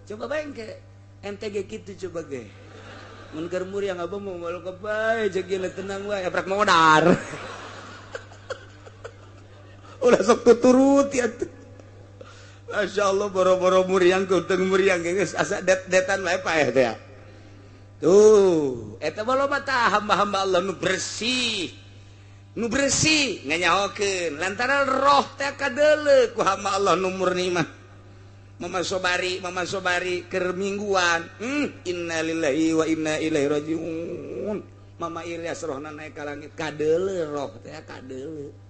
S1: Coba bae engke ente ge kitu coba ge. Mun keur muriang abah mah moal ka bae jeung tenang wae eprak modar. Ulah sok tuturut ya. Masya Allah boro-boro muriang keuteng muriang geus asa det-detan wae paeh teh. Tuh, eta mah loba tah hamba-hamba Allah nu bersih. Nu bersih nganyahokeun lantaran roh teh kadeuleu ku hamba Allah nu murni mah. Mama Sobari keur mingguan. Innalillahi wa inna ilaihi rajiun. Mama Ilyas rohna naik ka langit kadeuleu roh teh kadeuleu.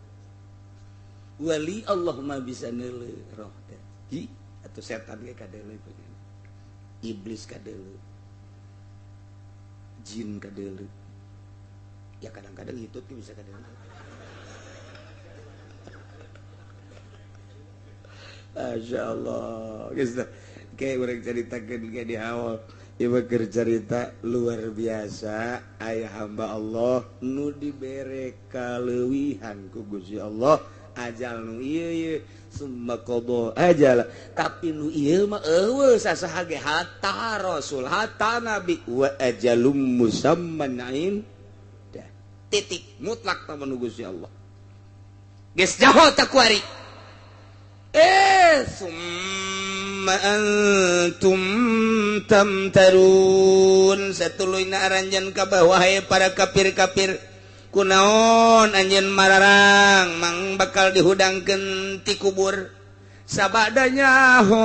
S1: Wali Allah mah bisa neuleuh roh teh. Hi atuh setan ge kadeuleuh.
S2: Iblis kadeuleu, jin kadeuleu. Ya kadang-kadang itu tuh bisa kadeuleu. Masya Allah. Kayak orang ceritakan kayak di awal. Ieu keur cerita luar biasa aya hamba Allah nu dibere kaleuwihan ku Gusti Allah ajal nu ieu ieu summa qada ajal tapi nu ieu mah eueuh sasaha ge hatta rasul hatta nabi wa ajalum musamman indah titik mutlak ta nu Gusti Allah geus jaho ta kuari summa antum tamtarun satuluyna aranjeun ka wahai para kafir-kafir kunaon anjeun mararang mang bakal dihudangkeun ti kubur sabadanya ho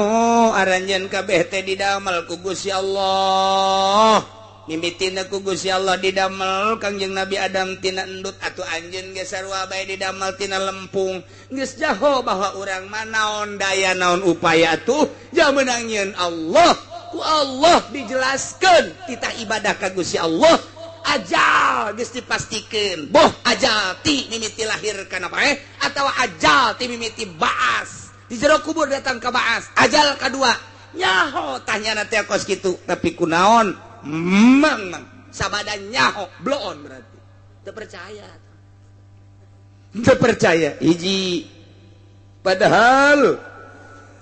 S2: aranjeun kabeh teh didamel ku Gusti Allah mimitina ku Gusti Allah didamel Kangjeng Nabi Adam tina endut atuh anjeun ge sarua bae didamel tina lempung geus jaho bahwa urang mah naon daya naon upaya tuh jamenang nyieun Allah ku Allah dijelaskeun titah ibadah ka Gusti Allah ajal geus dipastikeun boh ajal ti mimiti lahir kana bae atawa ajal ti mimiti baas di jero kubur datang ka baas ajal kadua nyaho tanyana teh kos kitu tapi kunaon mang mang sabada nyaho bloon berarti teu percaya teu percaya hiji padahal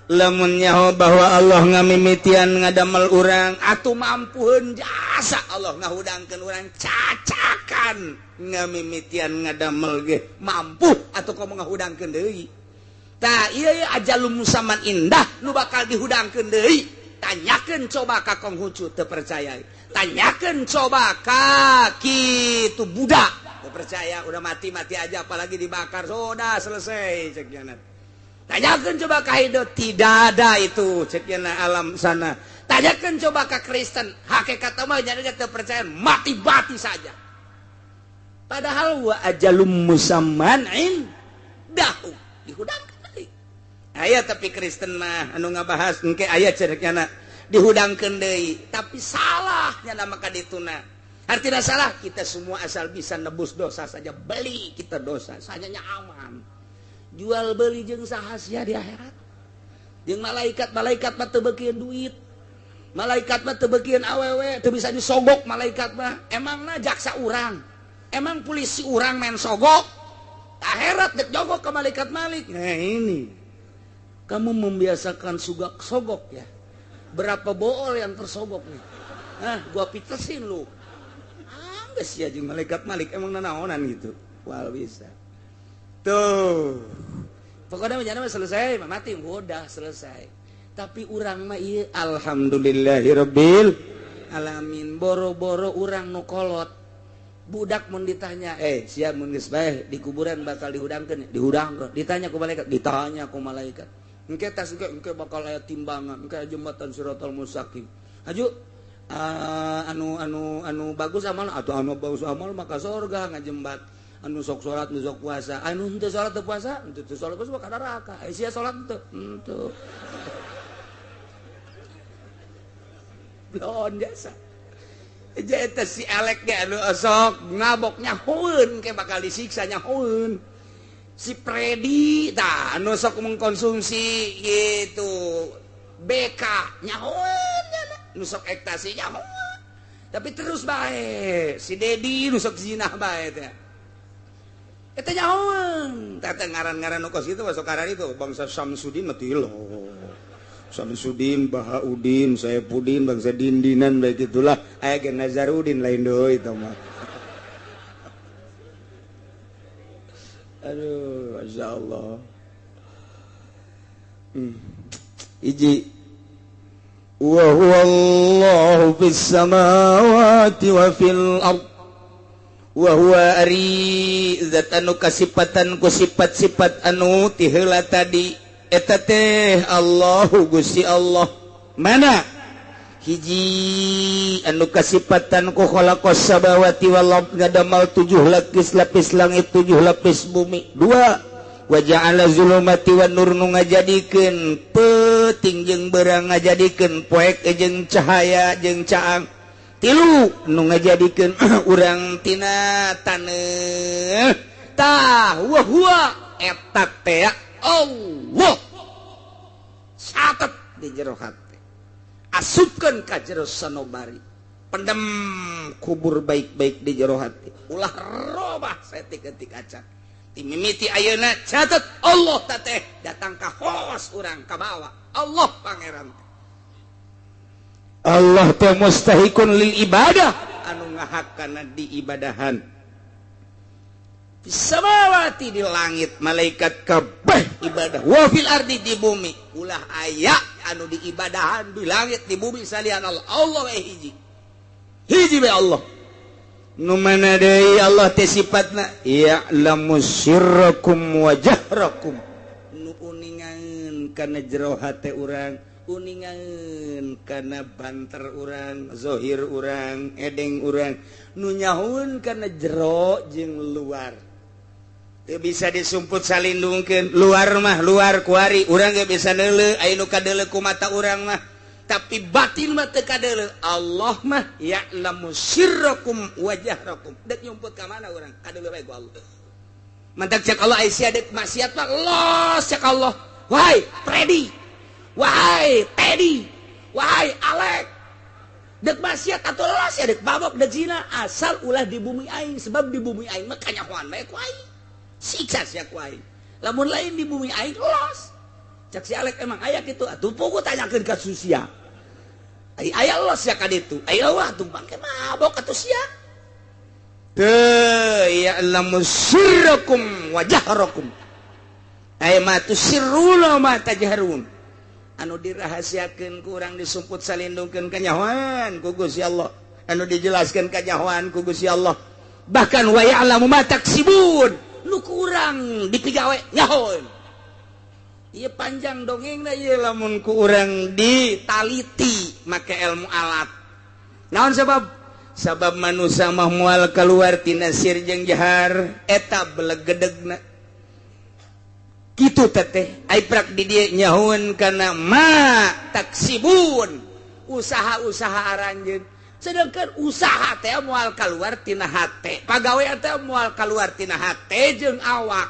S2: lamun nyaho bahwa Allah ngamimitian ngadamel urang atuh mampuheun jasa Allah ngahudangkeun urang cacakan ngamimitian ngadamel ge mampu atuh komo ngahudangkeun deui tah ieu ajalum musamman indah nu bakal dihudangkeun deui. Tanyakeun coba ka Konghucu teu percaya. Tanyakeun coba ka kitu Buddha teu percaya, udah mati-mati aja apalagi dibakar sudah selesai cek nya. Tanyakeun coba ka Hindu tidak ada itu cek nya alam sana. Tanyakeun coba ka Kristen hakikat mah jadi teu percaya mati-mati saja. Padahal wa ajalum musamman indahu dihudangkeun. Aya tapi Kristen mah anu ngabahas engke aya cereknya dihudangkeun deui tapi salah nya maka dituna artinya salah kita semua asal bisa nebus dosa saja beli kita dosa sanyanya aman jual beli jeung saha sia di akhirat jeung malaikat malaikat mah teu beukieun duit malaikat mah teu beukieun awewe teu bisa disogok malaikat mah emangna jaksa urang emang polisi urang main sogok akhirat dek jogok ke malaikat malik. Nah ini kamu membiasakan sugak sogok ya. Berapa bool yang tersogok nih? Hah, gua pitesin lu. Ah, geus sia jeung malaikat malik emang nanaonan gitu. Wal bisa. Tuh. Pokoknya mah selesai, mati udah selesai. Tapi urang mah ieu alhamdulillahirabbil alamin boro-boro urang nu kolot. Budak mun ditanya, sia mun geus bae di kuburan bakal dihudangkeun, dihudangkeun. Ditanya ku malaikat, ditanya ku malaikat. Engke tas engke bakal aya timbangan, engke jembatan Siratal Mustaqim. Haju anu bagus amal atau anu bagus amal maka surga ngajembat. Anu sok salat nu sok puasa, anu henteu salat teu puasa, henteu salat puasa ka neraka. Sia salat henteu, henteu. Blon jasa. Eta si Alek ge anu sok ngabok nyahoeun ke bakal disiksa nyahoeun. Si Predi tah anu sok mengkonsumsi gitu BK nyahoeun nu sok ekstasi nyahoeun. Tapi terus bae si Dedi nu sok zinah bae teh. Eta nyahoeun. Tah teh ngaran-ngaran nu kos kitu masuk karar itu bangsa Samsudin mah tilo. Samsudin, Bahaudin, Saepudin, bangsa Dindinan baik itulah. Aya ge Nazarudin lain deui itu mah. Aduh, Masya Allah. Iji. Wa huwallahu fis samawati wa fil ard. Wa huwa ari zat anu kasipatan ku sifat-sifat anu ti heula tadi. Eta teh Allahu Gusti Allah. Mana? Hiji anu kasipatan ku khalaqas samawati wal ard ngadamal 7 lapis langit 7 lapis bumi. 2 wa ja'ala zulumati wan nur nu ngajadikeun
S1: Peuting jeung beurang ngajadikeun poek jeung cahaya jeung caang. Tilu nu ngajadikeun urang tina taneuh. Tah wa huwa eta teh Allah. Catet di jero hate. Asupkeun ka jero sanobari. Pendem kubur baik-baik di jero hati. Ulah robah saeutik-eutik acan. Timimiti ayeuna catet Allah teh datang ka hos urang ka bawa. Allah pangeran. Allah teh mustahikun lil ibadah anu ngahakana diibadahan. Samawati di langit malaikat kabeh ibadah, wa fil ardi di bumi ulah aya anu diibadahan di langit di bumi salian Allah. Allah we hiji. Hiji we Allah. Nu mana deui Allah teh sifatna ya'lamu sirrakum wa jahrakum. Nu uningan kana jero hate urang, uningan kana banter urang, zahir urang, edeng urang, nu nyahueun kana jero jeung luar. Teu bisa disumput salindungkeun, luar mah luar kuari urang ge bisa neuleuh, aya nu kadeuleuh ku mata urang mah, tapi batin mah teu kadeuleuh. Allah mah ya'lamu sirrakum wa jahrakum. Deuk nyumput ka mana urang? Kadeuleuh bae ku Allah. Mantak cek Allah aya deuk maksiat mah los cek Allah. Wahai Freddy, wahai Teddy, wahai Alek, dek maksiat atau los ya dek babok dek zina asal ulah di bumi aing, sebab di bumi aing mah kanyahoan bae ku aing. Siksa sia ku aing. Lamun lain di bumi aing los. Cek si Alek emang aya kitu atuh pugu tanyakeun ka susia. Ai aya los sia ka ditu. Ai eueuh atuh bangke mabok atuh sia. Teu ya'lamu sirrakum wa jahrakum. Ai ma tusirruna ma tajharun. Anu dirahasiakeun ku urang disumput salindungkeun kanyahoan ku Gusti Allah. Anu dijelaskeun kanyahoan ku Gusti Allah. Bahkan wa ya'lamu ma taksibun. Nu kurang dipigawe nyahoan. Ieu panjang dongengna ieu lamun ku urang ditaliti make ilmu alat. Naon sebab? Sabab manusia mah moal keluar tina sir jeung jahar eta belegedegna. Kitu teteh ai prak di dieu nyahoan kana ma taksibun, usaha-usaha aranjeun. Sedangkan usaha teh moal keluar tina hate, pagawe teh moal keluar tina hate jeung awak.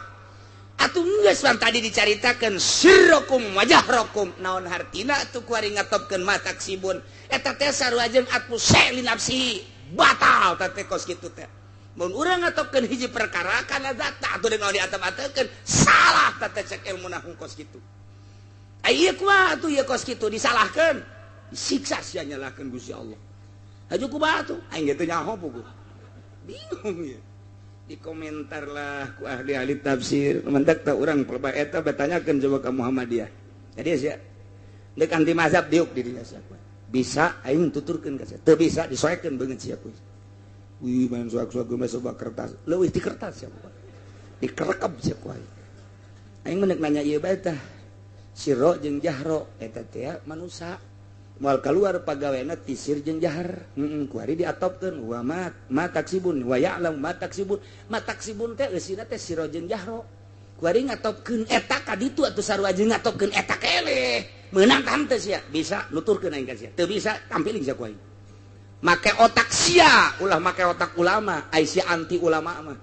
S1: Atuh geus wan tadi dicaritakeun sirrakum wa jahrakum, naon hartina atuh kuari ngatopkeun ma taksibun. Eta teh sarua jeung atmu li nafsi, batal teh kos kitu teh. Mun urang ngatopkeun hiji perkara kana zat atuh deung diatep-atekeun salah teh cek ilmu nahwu kos kitu. Ai ieu kumaha atuh ieu kos kitu disalahkeun, disiksa sia nyalahkeun Gusti Allah. Haju kumaha atuh aing ge teu nyaho puguh. Bingung ieu. Dikomentar lah ku ahli-ahli tafsir, mendak tah urang pelba eta batanyakeun coba ka Muhammadiyah. Jadi sia deuk anti mazhab diuk di dinya sia. Bisa aing tuturkeun ka sia, teu bisa disoekeun beungeut sia kuy. Wih, main suak-suak gue masuk kertas, leuwih di kertas ya, dikerekep sia ku aing. Aing mah nanya ieu bae tah. Sirro jeung jahro eta teh manusa. Moal keluar pagawena ti sir jeung jahar. Heeh, ku ari diatopkeun wa ma taksibun wa ya'lam ma taksibun. Ma taksibun teh eusina teh sirro jeung jahro. Ku ari ngatopkeun eta ka ditu atuh sarua jeung ngatopkeun eta keneh. Meunang tah teh sia, bisa nuturkeun aing ka sia. Teu bisa tampiling sia ku aing. Make otak sia, ulah make otak ulama, ai sia anti ulama mah.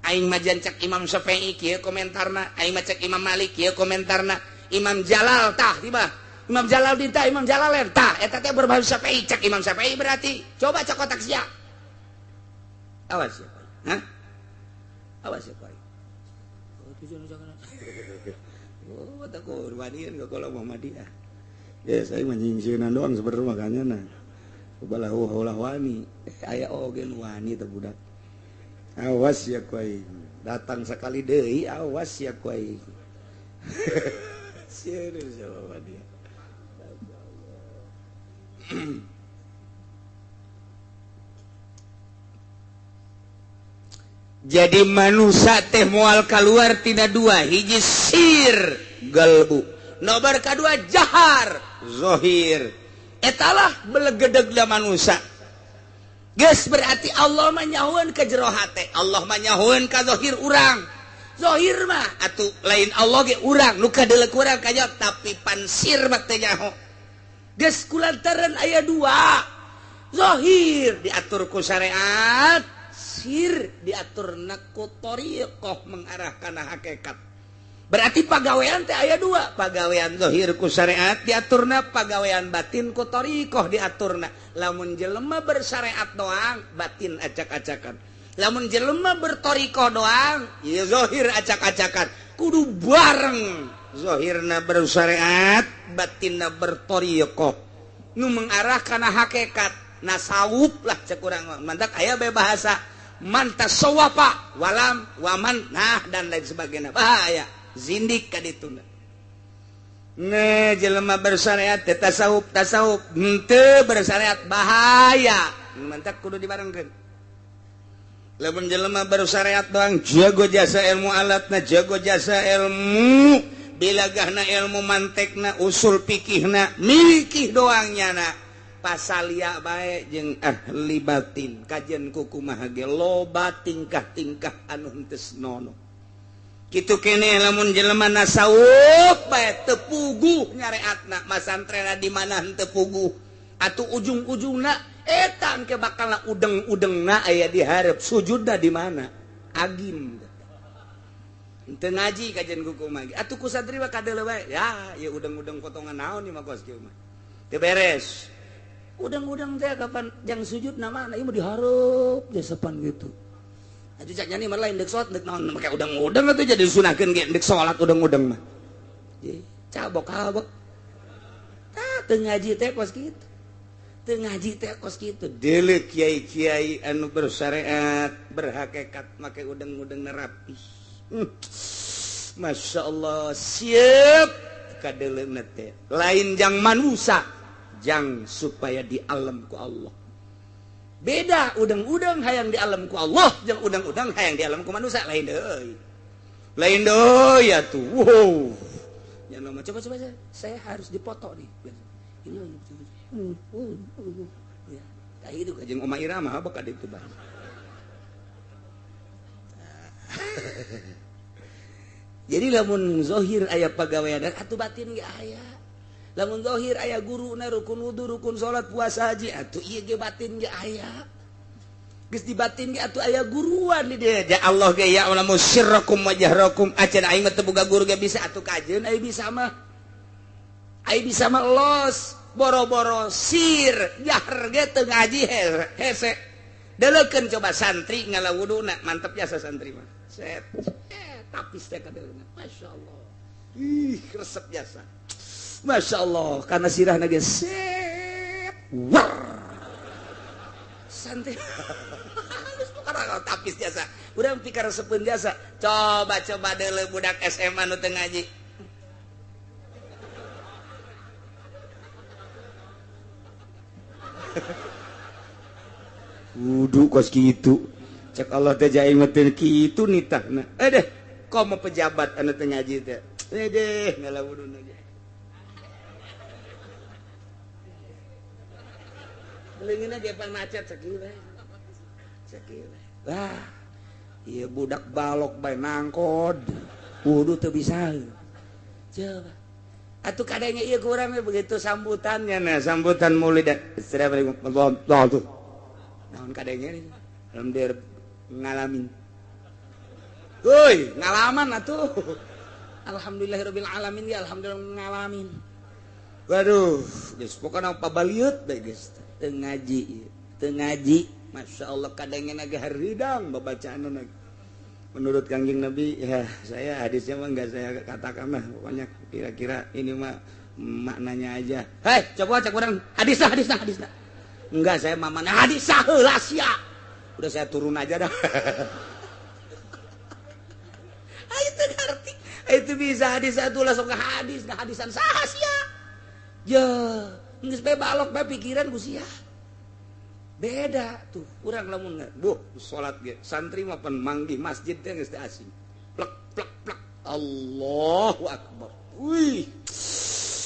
S1: Aing mah cek Imam Syafi'i kieu komentarna, aing mah cek Imam Malik kieu komentarna, Imam Jalal tah tiba. Imam Jalal dinta, Imam Jalalain tah eta teh berbahasa Syafi'i, cek Imam Syafi'i berarti. Coba cek otak sia. Awas ya, hah? Awas ya, Pak. Oh, tujuan jangan. Oh, tak korbanin ke kalau Muhammadiyah. Ya, saya menyingsieunan doang sebenarnya makanya nah. Ubalah ulah wani, aya oge nu wani teh budak. Awas ya ku aing. Datang sekali deui awas ya ku aing. Sieun sama dia. Jadi manusia teh moal keluar tina dua, hiji sir galbu, nobar kadua jahar zohir. Etalah belegedegna manusia. Geus berarti Allah mah nyahoeun ka jero hate, Allah mah nyahoeun ka zahir urang. Zohir mah atuh lain Allah ge urang nu kadeuleu urang kajawab tapi pansir mah teu nyaho. Geus kulantaran aya dua. Zohir diatur ku syariat, sir diaturna ku thariqah mengarah kana hakikat. Berarti pagawean teh aya dua, pagawean zahir ku syariat diaturna, pagawean batin ku thariqah diaturna. Lamun jelema bersyariat doang, batin acak-acakan. Lamun jelema berthariqah doang, ieu zahir acak-acakan. Kudu bareng, zahirna bersyariat, batinna berthariqah. Nu mengarah kana hakikat, nasawuf lah cek urang mah. Mantak aya bae bahasa man tasawwafa walam waman nah dan lain sebagainya. Bahaya. Zindik ka dituna. Ne jelema bersyariat teh tasawuf tasawuf henteu bersyariat bahaya. Mantak kudu dibarengkeun. Lamun jelema bersyariat doang jago jasa ilmu alatna, jago jasa ilmu bilagahna, ilmu mantekna, usul fikihna, mikih doang nyana. Pasalia bae jeung ahli batin, kajian kumaha ge loba tingkah-tingkah anu henteu senono. Kitu keneh lamun jelema nasawuf bae teu puguh nyareatna, masantrena di mana henteu puguh atuh ujung-ujungna eta engke bakalna udeng-udengna aya di hareup sujudna di mana agim henteu ngaji kajian kumaha ge atuh ku santri mah kadeuleu bae ya ieu udeng-udeng potongan naon ieu mah kos kieu mah teu beres udeng-udeng teh kapan jang sujudna mana ieu mah di hareup jasepan gitu. Atuh cak nyani mah lain deuk salat deuk naon make udang-udang atuh jadi sunahkeun ge deuk salat udang-udang mah. Cabok-cabok. Tah teu ngaji teh kos kitu. Teu ngaji teh kos kitu. Deuleu kiai-kiai anu bersyariat, berhakikat make udang-udang rapi. Masya Allah, siap kadeuleuna teh. Lain jang manusa, jang supaya di alam ku Allah. Beda udang-udang hayang di alam ku Allah jeung udang-udang hayang di alam ku manusia lain deui. Lain deui atuh. Wow. Ya nama coba coba saya harus dipoto nih. Ini ya. Tah itu jeung Oma Irama bakal ditu bae. Jadi lamun zahir aya pagawean atuh batin ge aya. Lamun zahir aya guruna rukun wudu, rukun salat, puasa, haji, atuh ieu ge batin ge aya. Geus di batin ge atuh aya guruan di dieu. Ya Allah ge ya alamu sirrakum wa jahrakum. Acan aing mah teu boga guru ge bisa atuh kajeun aing bisa mah. Aing bisa mah los, boro-boro sir, jahar ge teu ngaji hese. Deleukeun coba santri ngala wuduna, mantep jasa santri mah. Set. Tapis teh kadeuleuna. Masyaallah. Ih, resep jasa. Masya Allah, karena sirah nage set, war, santai, halus bukan tapis jasa, udah pikir sepun jasa, coba coba dulu budak SMA nu teu ngaji, wudu kos kitu, cek Allah teh jaing mah teu kitu nitahna, deh, komo pejabat anu teu ngaji teh, deh ngala wuduna ge. Leungeunna ge pan macet sakieu bae. Sakieu bae. Wah, ieu budak balok bae nangkod. Wudu teu bisa. Coba. Atuh kadangnya ieu ku urang begitu sambutannya nah sambutan maulid. Assalamualaikum warahmatullahi wabarakatuh. Naon kadangnya alhamdulillah ngalamin. Woi, ngalaman atuh. Alhamdulillahirabbil alamin ya alhamdulillah ngalamin. Waduh, geus pokona pabaliut bae geus. Teu ngaji, Masya Allah kadangnya naga haridang babacaanna. Menurut Kangjeng Nabi, ya saya hadisnya mah enggak saya katakan lah, pokoknya kira-kira ini mah maknanya aja. Hei, coba cek orang hadis lah, hadis lah, hadis lah. Enggak, saya mamana hadis sah heula sia. Udah saya turun aja dah. Itu ngerti. Itu bisa hadis satu langsung ke hadis, ke hadisan sah sia. Ya. Geus bae balok bae pikiran ku sia. Beda tuh, urang lamun buh salat ge santri mah pan manggih masjid teh geus teu asing. Plek plek plek. Allahu akbar. Wih.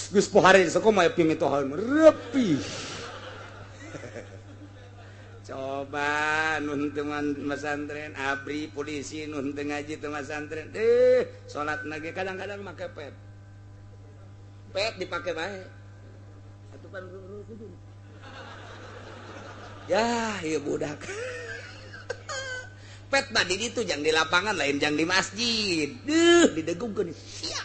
S1: Geus pohare sakomaha pimitohan repi. Coba nun teu masantren, abri polisi nun teu ngaji teu masantren. Salat ge kadang-kadang make pet. Pet dipake bae. Atuh pan ya, ieu budak. Pet mah di ditu jang di lapangan lain jang di masjid. Duh, didegungkeun sia.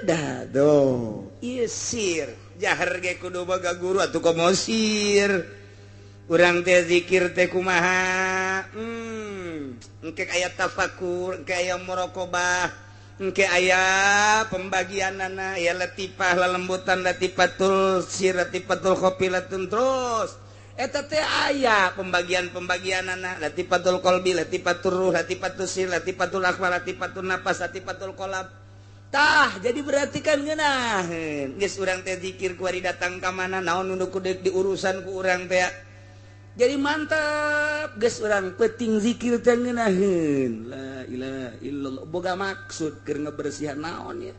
S1: Ada tuh. Ieu sir. Jahar ge kudu boga guru atuh komo sir. Urang teh zikir teh kumaha? Engke aya tafakur, engke aya muraqabah, engke aya pembagianana, aya latifah, lalembutan, latifatul sir, latifatul khofilatun terus. Eta teh aya pembagian-pembagianana, latifatul qalbi, latifatul ruh, latifatul sir, latifatul akhfa, latifatul nafas, latifatul qalb. Tah, jadi berarti kan ngeunaheun. Geus urang teh zikir kuari datang ka mana naon nu kudu diurusan ku urang teh. Jadi mantap geus urang penting zikir teh ngeunaheun. La ilaha illallah. Boga maksud keur ngebersihan naon ya.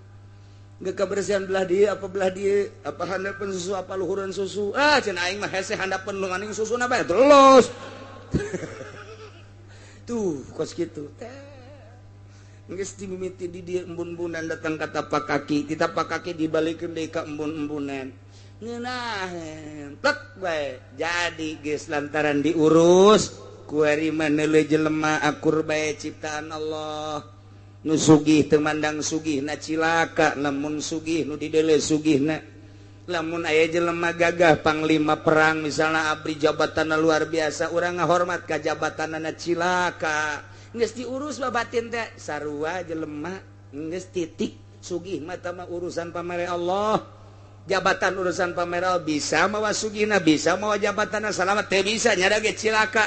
S1: Geus kebersihan belah dieu apa belah dieu, apa handapeun susu apa luhureun susu. Ah, cenah aing mah hese handapeun lu maning susuna bae terus. Tuh, kos kitu teh. Geus dimimiti di dieu embun-embunan datang ka tapak kaki, ti tapak kaki dibalikeun deui ka embun-embunan. Ngeunaheun, plek bae. Jadi geus lantaran diurus, kuari mah neuleuh jelema akur bae ciptaan Allah. Nu sugih teu mandang sugihna cilaka, lamun sugih nu dideuleu sugihna. Lamun aya jelema gagah panglima perang misalna abri jabatanna luar biasa, urang ngahormat ka jabatanna cilaka. Geus diurus babatin teh sarua jelema geus titik sugih mah tah urusan pamere Allah, jabatan urusan pamere Allah, bisa mawa sugihna bisa mawa jabatanna salamat teu bisa nyada ge cilaka.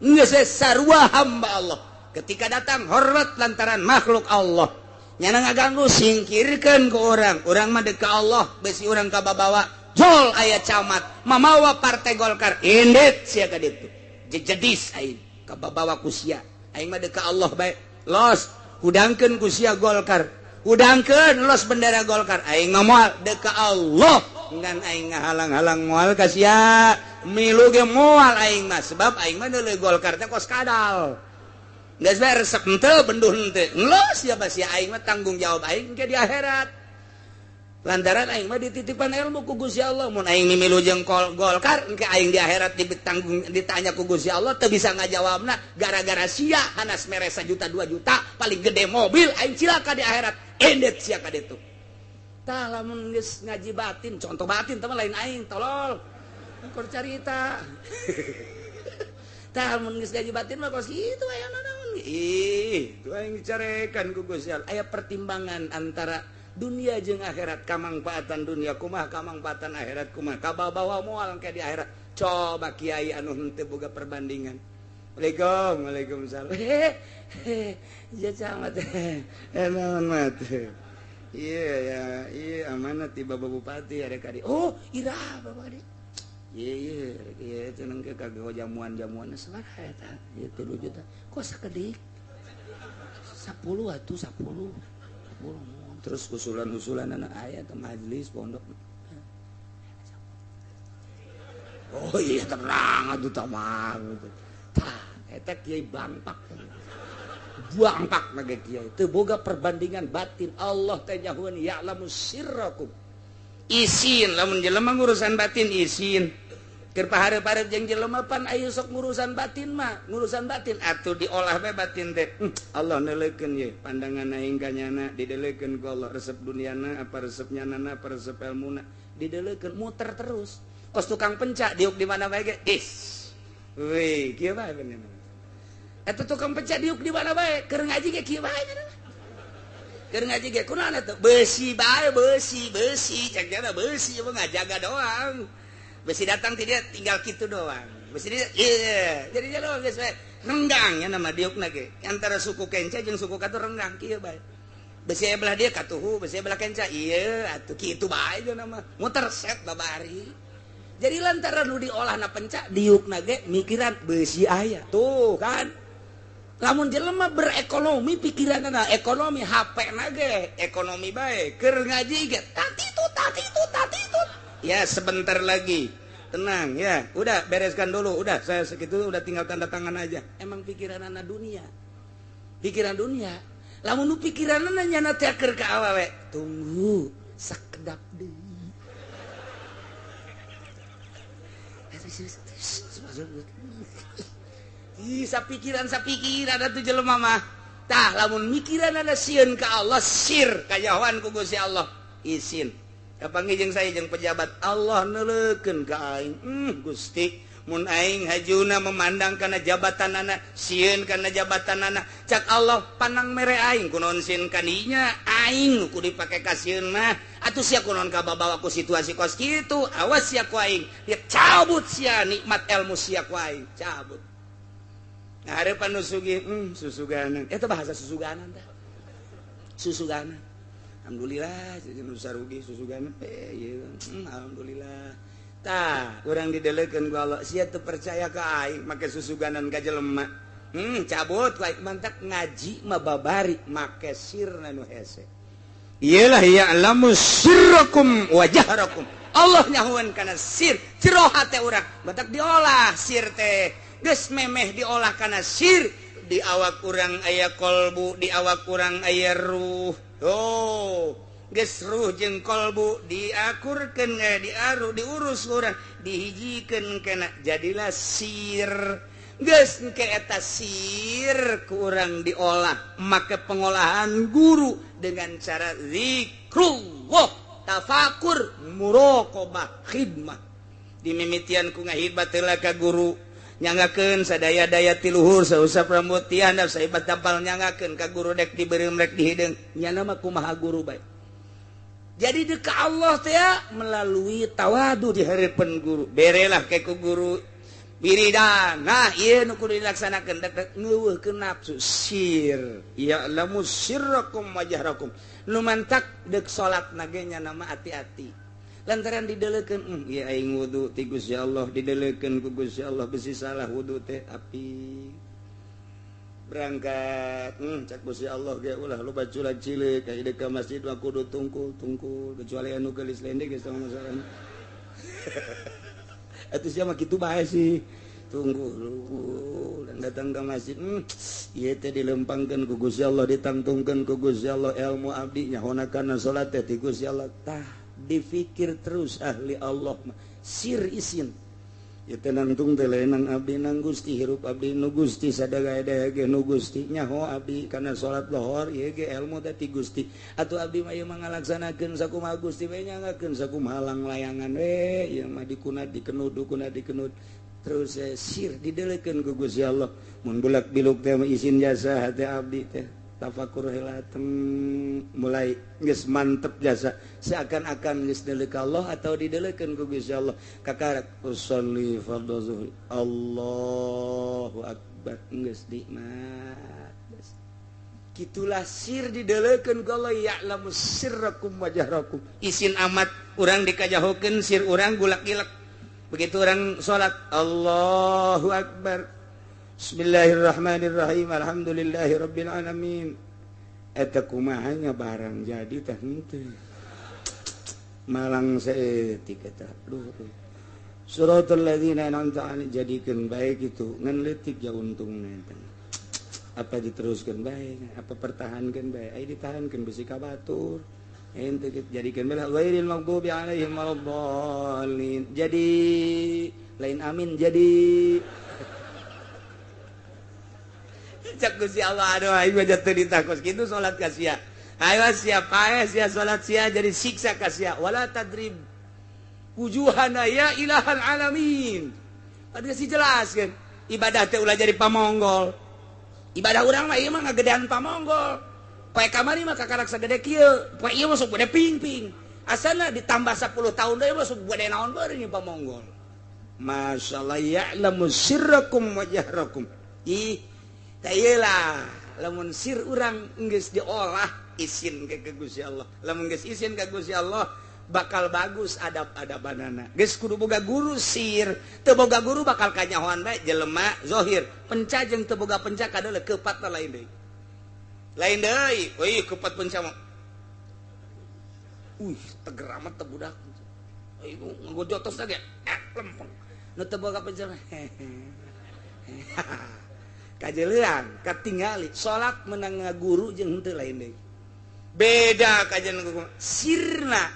S1: Geus sarua hamba Allah ketika datang hormat lantaran makhluk Allah nyana ngaganggu singkirkeun ku urang, urang mah deuk ka Allah besi urang ka babawa jol aya camat mamawa partai Golkar indit sia ka ditu jejedis aing ka babawa ku sia. Aing mah deuk ka Allah bae. Los hudangkeun ku sia Golkar. Hudangkeun los bendera Golkar. Aing mah moal deuk ka Allah. Ngan aing ngahalang-halang moal ka sia. Milu ge moal aing mah sebab aing mah deuleu Golkar teh kos kadal. Geus bae resep henteu benduh henteu. Los sia sia aing mah tanggung jawab aing ke di akhirat. Lantaran aing mah dititipan ilmu ku Gusti Allah, mun aing mimilu jeung Golkar engke aing di akhirat ditanggung ditanya ku Gusti Allah teu bisa ngajawabna gara-gara sia hanas mere 1 juta 2 juta paling gede mobil aing cilaka di akhirat endet sia ka ditu. Tah lamun geus ngaji batin, contoh batin teh lain aing tolol. Keur carita. Tah lamun geus ngaji batin mah kos kitu aya naon. Ih, tu aing dicarekan ku Gusti Allah. Aya pertimbangan antara dunia jeung akhirat, kamangfaatan dunia kumaha, kamangfaatan akhirat kumaha, kabawa moal engke di akhirat. Coba kiai anu henteu boga perbandingan. Waalaikum, waalaikumsalam. Ya camat. Naon mat. Iya ya, iya amanat ti Bapak Bupati ada kadi. Oh, ira Bapak kadi. Iya iya, iya cenah ke kagak jamuan-jamuan sabaraha eta? Ieu 3 juta. Kok sakedik? 10 atuh 10. 10. Terus usulan-usulan anak ayah ke majelis pondok. Oh iya terang atuh tamang. Tah eta kiai bangpak. Bangpak mah kiai. Teu boga perbandingan batin. Allah teh nyahueun ya'lamu sirrakum. Isin lamun jelema ngurusan batin isin. Keur pahareup-hareup jeung jelema pan aya sok ngurusan batin mah, ngurusan batin atuh diolah bae batin teh. Allah neuleukeun ye pandangan aing ka nyana dideleukeun ku Allah resep duniana apa resep nyanana apa resep elmuna dideleukeun muter terus. Kos tukang pencak diuk di mana bae ge is. Weh, kieu bae bener. Eta tukang pencak diuk di mana bae keur ngaji ge kieu bae nya. Keur ngaji ge kunaon atuh? Beusi bae beusi, beusi cek nyana beusi mah ngajaga doang. Besi datang tidak tinggal gitu doang. Besi dia iya, jadi dia doang geus bae. Renggang nya nama diukna ge. Antara suku kenca jeung suku katu renggang kieu bae. Besi aya belah dia katuhu, besi aya belah kenca ieu atuh kitu bae nama. Muter set babari. Jadi lantaran nu diolahna pencak diukna ge mikiran besi aya. Tuh kan. Lamun jelema berekonomi pikiranna ekonomi HP na ge ekonomi bae. Keur ngaji ge tatitut tatitut tatitut. Ya sebentar lagi tenang ya, udah bereskan dulu, udah saya segitu udah tinggal tanda tangan aja. Emang pikiran anak dunia, pikiran dunia. Lamun nu pikiran nyana teh keur ka awewe, tunggu sakedap deui. Ih, sapikiran atuh jelema mah. Tah lamun mikiran ada sieun ka Allah, sir kajahoan ku Gusti Allah. Isin. Kapanggih jeung saya jeung pejabat Allah neuleukeun ka aing. Gusti, mun aing hajuna memandang kana jabatanana, sieun kana jabatanana. Cak Allah panang mere aing kunaon sieun kadinya, aing nu kudu dipake kasieun mah. Atuh sia kunaon kababawa ku situasi kos kitu, awas sia ku aing. Ya cabut sia nikmat ilmu sia ku aing, cabut. Nah, harapan nu sugih, susuganan. Eta bahasa susuganan tah. Susuganan. Alhamdulillah nu sarugi susuganan. Ieu alhamdulillah. Tah, urang didelekeun ku Allah, sia teu percaya ka aing make susuganan ka jelema. Cabut ku aing mantak ngaji mah babari make sirna nu hese. Iyalah ya'lamu sirrakum wa jahrakum. Allah nyahuan kana sir, jero hate urang. Batak diolah sir teh. Geus memeh diolah kana sir, di awak urang aya kolbu, di awak urang aya ruh. Oh, geus ruh jeung kolbu diakurkeun diaru diurus urang, dihijikeun kana jadilah sir. Geus engke eta sir ku urang diolah make pengolahan guru dengan cara zikrullah, tafakur, muraqabah, khidmah. Dimimitian ku ngahidmat heula ka guru, nyangakeun sadaya-daya ti luhur sausap rambut ti handap sahebat tapal nyangakeun ka guru dek dibeureum rek dihideung nyana mah kumaha guru bae. Jadi deuk ka Allah teh melalui tawadu di hareupeun guru, berelah ke ku guru wiridan. Nah ieu nu kudu dilaksanakeun dek ngeuweuhkeun nafsu sir, ya'lamu sirrakum wa jahrakum. Nu mantak deuk salat na ge nyana mah ati-ati. Lantaran didelekeun, ieu aing wudu ti Gusti Allah, didelekeun ku Gusti Allah besi salah wudu teh api. Berangkat, cak Gusti Allah ge ulah loba culag cileuk ka ka masjid mah kudu tungkul-tungkul kecuali anu geulis lendek geus tong masalah. Atuh sia mah kitu bae sih. Tunggu dan datang ke masjid, ieu teh dilempangkeun ku Gusti Allah, ditangtungkeun ku Gusti Allah ilmu abdi nyahona kana salat teh ti Gusti Allah. Tah difikir terus ahli Allah mah sir isin ya tenangtung teh nang abdi nang Gusti hirup abdi nu Gusti sadaya-daya ge nu Gusti nyaho abdi kana salat lohor ieu ge ilmu teh ti Gusti atuh abdi mah ieu mah ngalaksanakeun sakumaha Gusti we nyangakeun sakumaha langlayangan we ieu mah dikunat dikenud dukunat dikenud terus sir didelekeun ku Gusti Allah mun bulak biluk teh isin jasa hate abdi teh tafakur heula mulai geus mantep jasa seakan-akan geus deuleu ka Allah atau didelekeun ku Gusti Allah kakarak usolli fardhu zuhri Allahu akbar geus nikmat. Kitulah sir didelekeun ku Allah ya'lamu sirrakum wa jahrakum. Isin amat urang dikajahokeun sir urang gulak-gilek begitu urang salat Allahu akbar Bismillahirrahmanirrahim alhamdulillahirabbil alamin. Eta kumaha nya barang jadi teh henteu. Malang saeutik eta. Duh. Suratul ladzina an'amta alaihim jadikeun bae kitu ngan leutik ja untungna eta. Apa diteruskeun bae, apa pertahankeun bae, ai ditahankeun besi ka batur. Henteu jadikeun bae ghairil maghdubi alaihim waladdallin. Jadi lain amin jadi cak Gusti Allah aduh aing mah jatuh ditakos kitu salat ka sia. Ayo sia paeh sia salat sia jadi siksa ka sia wala tadrib wujuhana ya ilahal alamin. Padahal sih jelas kan ibadah teh ulah jadi pamonggol. Ibadah urang mah ieu mah ngagedean pamonggol. Poe kamari mah kakarak sagede kieu, poe ieu mah sok gede ping-ping. Asana ditambah 10 tahun deui mah sok gede naon beureun pamonggol. Masyaallah ya'lamu sirrakum wa jahrakum. Ih lah lamun sir urang geus diolah isin ke Gusti Allah. Lamun geus isin ka Gusti Allah bakal bagus adab-adabanana. Geus kudu boga guru sir, teu boga guru bakal kanyahoan bae jelema zahir. Penca jeung teu boga penca kadeuleu keupatna lain deui. Lain deui, euy keupat penca mah. Teger amat teh budak. Euy ngagojotos ge. lempeng. Nu teu boga penceramah kajeleang katingali salat menang ngaguru jeung henteu lain deui. Beda kajian sirna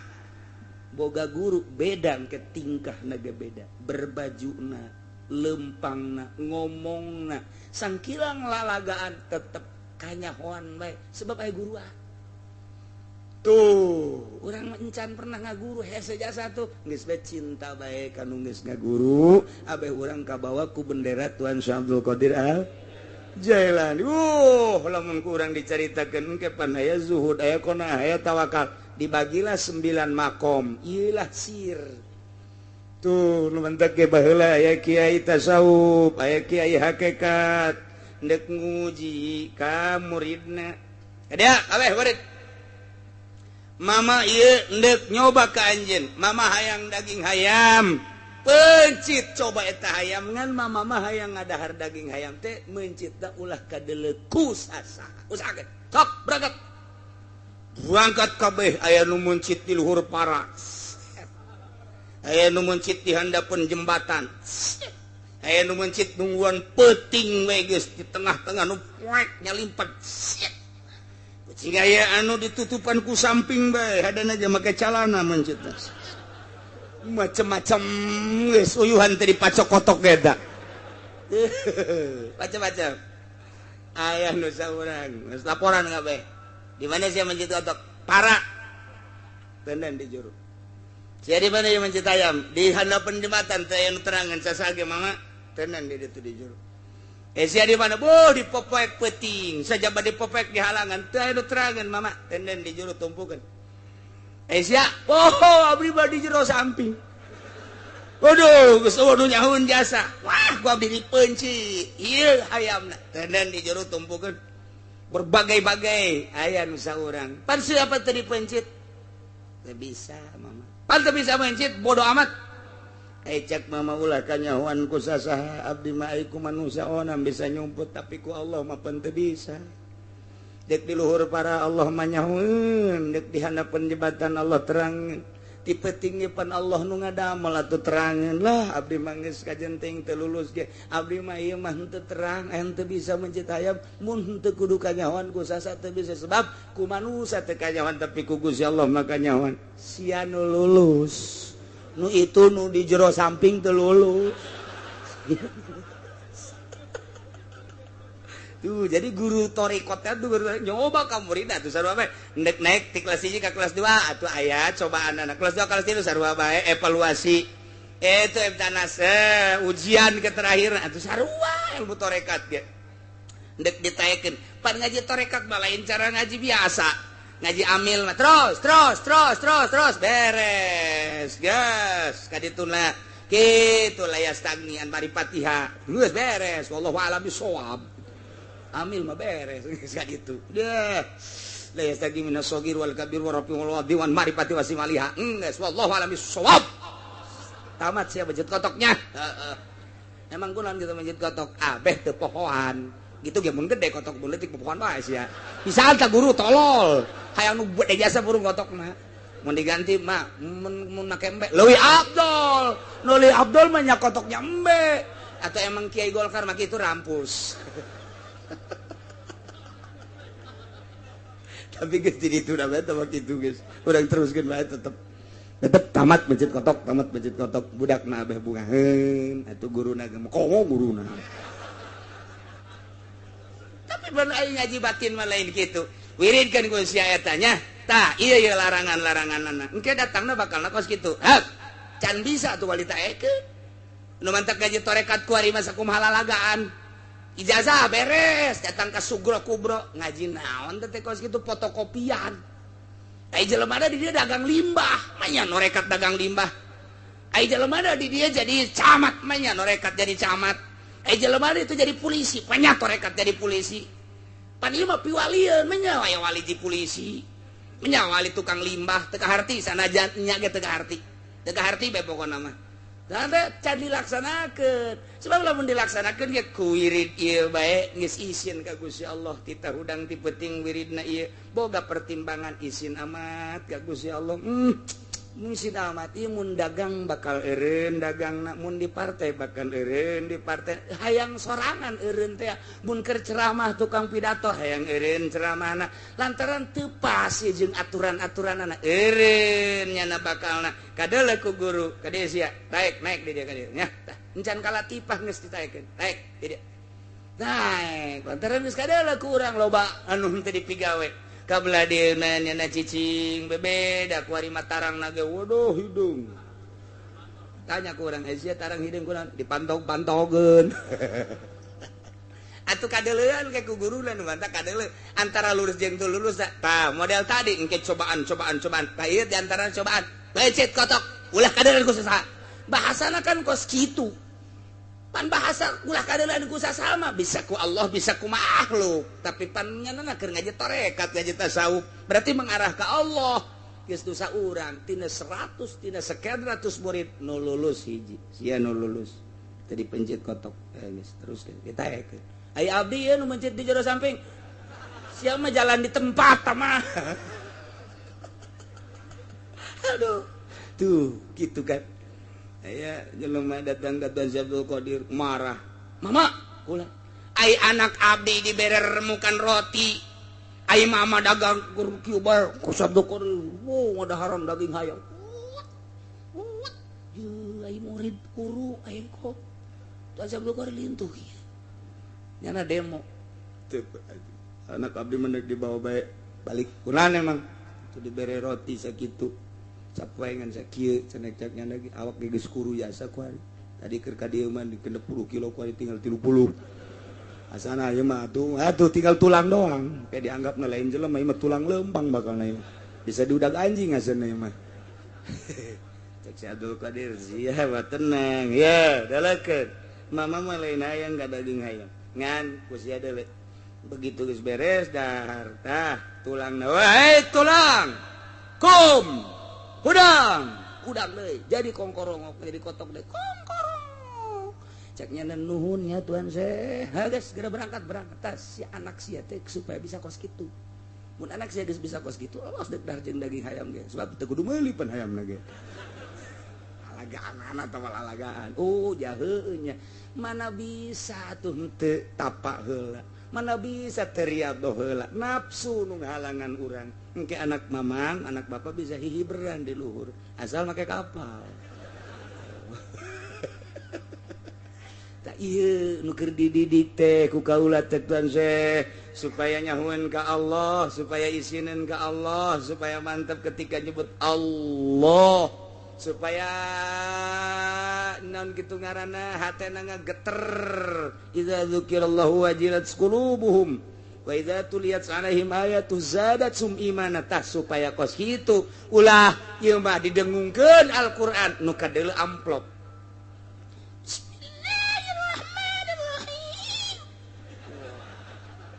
S1: boga guru beda ke tingkahna ge beda, berbajuna, lempangna, ngomongna, sangkilang lalagaan tetep kanyahoan bae sebab aya guruan. Tuh, urang encan pernah ngaguru hese jasa tuh geus bae cinta bae ka nu geus ngaguru, abeh urang kabawa ku bendera Tuan Syekh Abdul Qadir Al Jailani. Lamun kurang diceritakan engke pan aya zuhud, aya qanaah, aya tawakal, dibagilah 9 makom. Ieulah sir. Tuh nu mentek ge baheula aya kiai tasawuf, aya kiai hakikat, ndek nguji ka muridna. Ada kabeh murid. Mama ieu ndek nyoba ka anjeun, mama hayang daging hayam. Pencit coba eta hayam ngan mama mah hayang ngadahar daging hayam teh mencit da ulah kadeleku sasa. Usahakeun. Sok berangkat. Berangkat kabeh aya nu mencit di luhur para. Aya nu mencit di handapeun jembatan. Aya nu mencit nungguan peuting we geus di tengah-tengah nu poek nyalimpet. Kucing aya anu ditutupan ku samping bae hadana aja make calana mencit. Macem-macem geus uyuhan teh dipacok kotok eta. Macem-macem. Aya nu saurang geus laporan kabeh. Di mana sia mencit kotok? Para. Tenden di juru. Sia di mana ieu mencit ayam? Di handapeun jembatan teh aya nu terangan sasage mama. Tenden di ditu di juru. Sia di mana? Boh di popoek peuting. Sajaba di popoek di halangan teh aya nu terangan mama. Tenden di juru tumpukeun. Sia, oh abdi mah di jero samping. Waduh, geus eueuh nyahueun jasa. Wah, ku abdi dipeunci. Ieu hayamna. Tenden di jero tumpukeun. Berbagai-bagai aya nu saurang. Pan siapa teu dipencit? Teu bisa, mama. Pan teu bisa mencit, bodoh amat. Cek mama ulah kanyahoan ku sasaha abdi mah ai ku manusia onam bisa nyumput tapi ku Allah mah pan teu bisa. Dek di luhur para Allah manyahueun, dek di handapeun jembatan Allah terangeun. Ti peuting pan Allah nu ngadamel atuh terangeun lah abdi mah geus kajenting teu lulus ge. Abdi mah ieu mah henteu terang, henteu bisa mencit hayam mun henteu kudu kanyahoan ku sasa teu bisa sebab ku manusia teu kanyahoan tapi ku Gusti Allah mah kanyahoan. Sia nu lulus, nu itu nu di jero samping teu lulus. Tuh, jadi guru torikotnya tuh guru nyoba ka muridna tuh sarua bae. Ndek naik ti kelas 1 ka kelas 2 atuh aya cobaan anak kelas 2 kelas 3 sarua bae evaluasi. Itu ebtanas ujian ke terakhir atuh sarua ilmu torekat ge. Ndek ditaekeun. Pan ngaji torekat mah lain cara ngaji biasa. Ngaji amil mah terus terus terus terus terus beres. Gas kadituna kitu layas tagni an maripatiha. Geus beres wallahu a'lam bissawab. Amil mah beres geus kitu. Deh. La yastagi minas sagir wal kabir wa rafi wal wadi wan marifati wasimaliha. Geus wallahu a'lam bissawab. Tamat sia mencit kotoknya. Heeh. Emang kunaon kitu mencit kotok? Abeh teu pohoan. Gitu ge mun gede kotok mun leutik pohoan bae sia. Bisa tah guru tolol. Hayang nu gede jasa burung kotokna. Mun diganti mah mun make embe leuwih abdol. Nu leuwih abdol mah nya kotoknya embe. Atau emang Kiai Golkar mah kitu rampus. Tapi geus di ditu da bae teh kitu geus. Urang teruskeun bae tetep. Tetep tamat mencit kotok, tamat mencit kotok. Budakna abeh bungaheun, atuh guruna ge komo guruna. Tapi mun aya ngaji batin mah lain kitu. Wiridkeun ku sia eta nya. Tah, ieu ieu larangan-laranganna. Engke datangna bakalna kos kitu. Hap. Can bisa atuh walita ekeun. Nu mantak ngaji torekat ku ari mah sakumaha lalagaan. Ijazah beres, datang ke Sugro Kubro, ngaji naon teh kos kitu fotokopian. Ai jelema di dia dagang limbah, manya norekat dagang limbah. Ai jelema di dia jadi camat, manya norekat jadi camat. Ai jelema itu jadi polisi, manya torekat jadi polisi. Pan ieu mah piwalieun, manya aya wali di polisi. Manya wali tukang limbah, teu kaharti sanajan nya ge teu kaharti. Teu kaharti bae pokona mah. Dan can dilaksanakeun. Sebab lamun dilaksanakeun ge ku wirid ieu bae geus isin ka Gusti Allah titah hudang ti peuting wiridna ieu boga pertimbangan isin amat ka Gusti Allah. Mungkin amat mun dagang bakal eureun dagang mun di partai bakal eureun di partai hayang sorangan eureun teh mun keur ceramah tukang pidato hayang eureun ceramahna lantaran teu pas jeung aturan-aturanana eureun nyana bakalna kadeuleu ku guru ka dieu sia naik naik di dieu ka dieu nya tah encan kalatipah geus ditaekeun naik di dieu naik lantaran geus kadeuleu ku urang loba anu henteu dipigawe kabelah dieuna nyana cicing bebeda ku ari tarang nage waduh hidung tanya ku urang sia tarang hidung kurang dipantog-pantogeun atuh kadeuleuan ke ku guruna nu mantap kadeuleu antara lurus jeung teu lurus tah model tadi engke cobaan cobaan cobaan tah ieu di antara cobaan lecet kotok ulah kadeuleuan ku saha bahasana kan kos kitu pan bahasa ulah kadeuleuan ku sasama bisa ku Allah bisa ku makhluk tapi pan nyana keur ngaji tarekat ngaji tasawuf berarti mengarah ke Allah geus dosa urang tina 100 tina sekian ratus murid nu lulus hiji sia nu lulus tadi pencet kotok geus terus kita eke ai abdi ieu nu mencet di jero samping sia mah jalan di tempat mah aduh tuh gitu kan. Aya jelema datang ka Tuan Abdul Qadir marah. Mama, kula. Ai anak abdi dibere remukan roti. Ai mama dagang kur kieu bae ku Abdul Qadir. Oh, ngadaharan daging hayam. Ye, ai murid guru ai kok. Tuan Abdul Qadir lintuh ieu. Nyana demo. Teu anak abdi mendek dibawa bae balik. Kunaon emang? Itu dibere roti sakitu. Capoengan sakieu cenah cak nya lagi awak geus kuru jasa ku hari. Tadi keur ka dieu mah di 60 kilo ku hari tinggal 30. Asana ieu mah atuh tinggal tulang doang. Kayak dianggapna lain jelema ieu mah tulang lempang bakalna ieu. Bisa diudag anjing asana ieu mah. Cek si Abdul Qadir sia mah tenang ya dalekeun. Mama mah lain hayang ka daging hayam. Ngan ku sia deuleu. Begitu geus beres dahar tah tulangna wae tulang. Kum hudang hudang deui jadi kongkorongok jadi kotok deui kongkorong cek nya nuhun nya Tuhan seh geus segera berangkat berangkat tas si anak sia teh supaya bisa kos kitu mun anak sia geus bisa kos kitu awas deuk dahar jeung daging hayam ge sebab teu kudu meuli pan hayamna ge alagaan atawa lalagaan oh jaheuh nya mana bisa tuh henteu tapak heula mana bisa teriadoh heula nafsu nu ngahalangan urang engke anak mamang anak bapak bisa hihiberan di luhur asal make kapal tak ieu nu keur dididik teh ku kaula teh Tuan Syekh supaya nyahueun ka Allah supaya isineun ka Allah supaya mantap ketika nyebut Allah supaya non kitu ngaranna hatena ngageter idza dzukirallahu wajilat qulubuhum wa idza tuliyat alaihim ayatu zadatsum imana tah supaya kos kitu ulah ieu mah didengungkeun Al-Qur'an nu kadeuleu amplop Bismillahirrahmanirrahim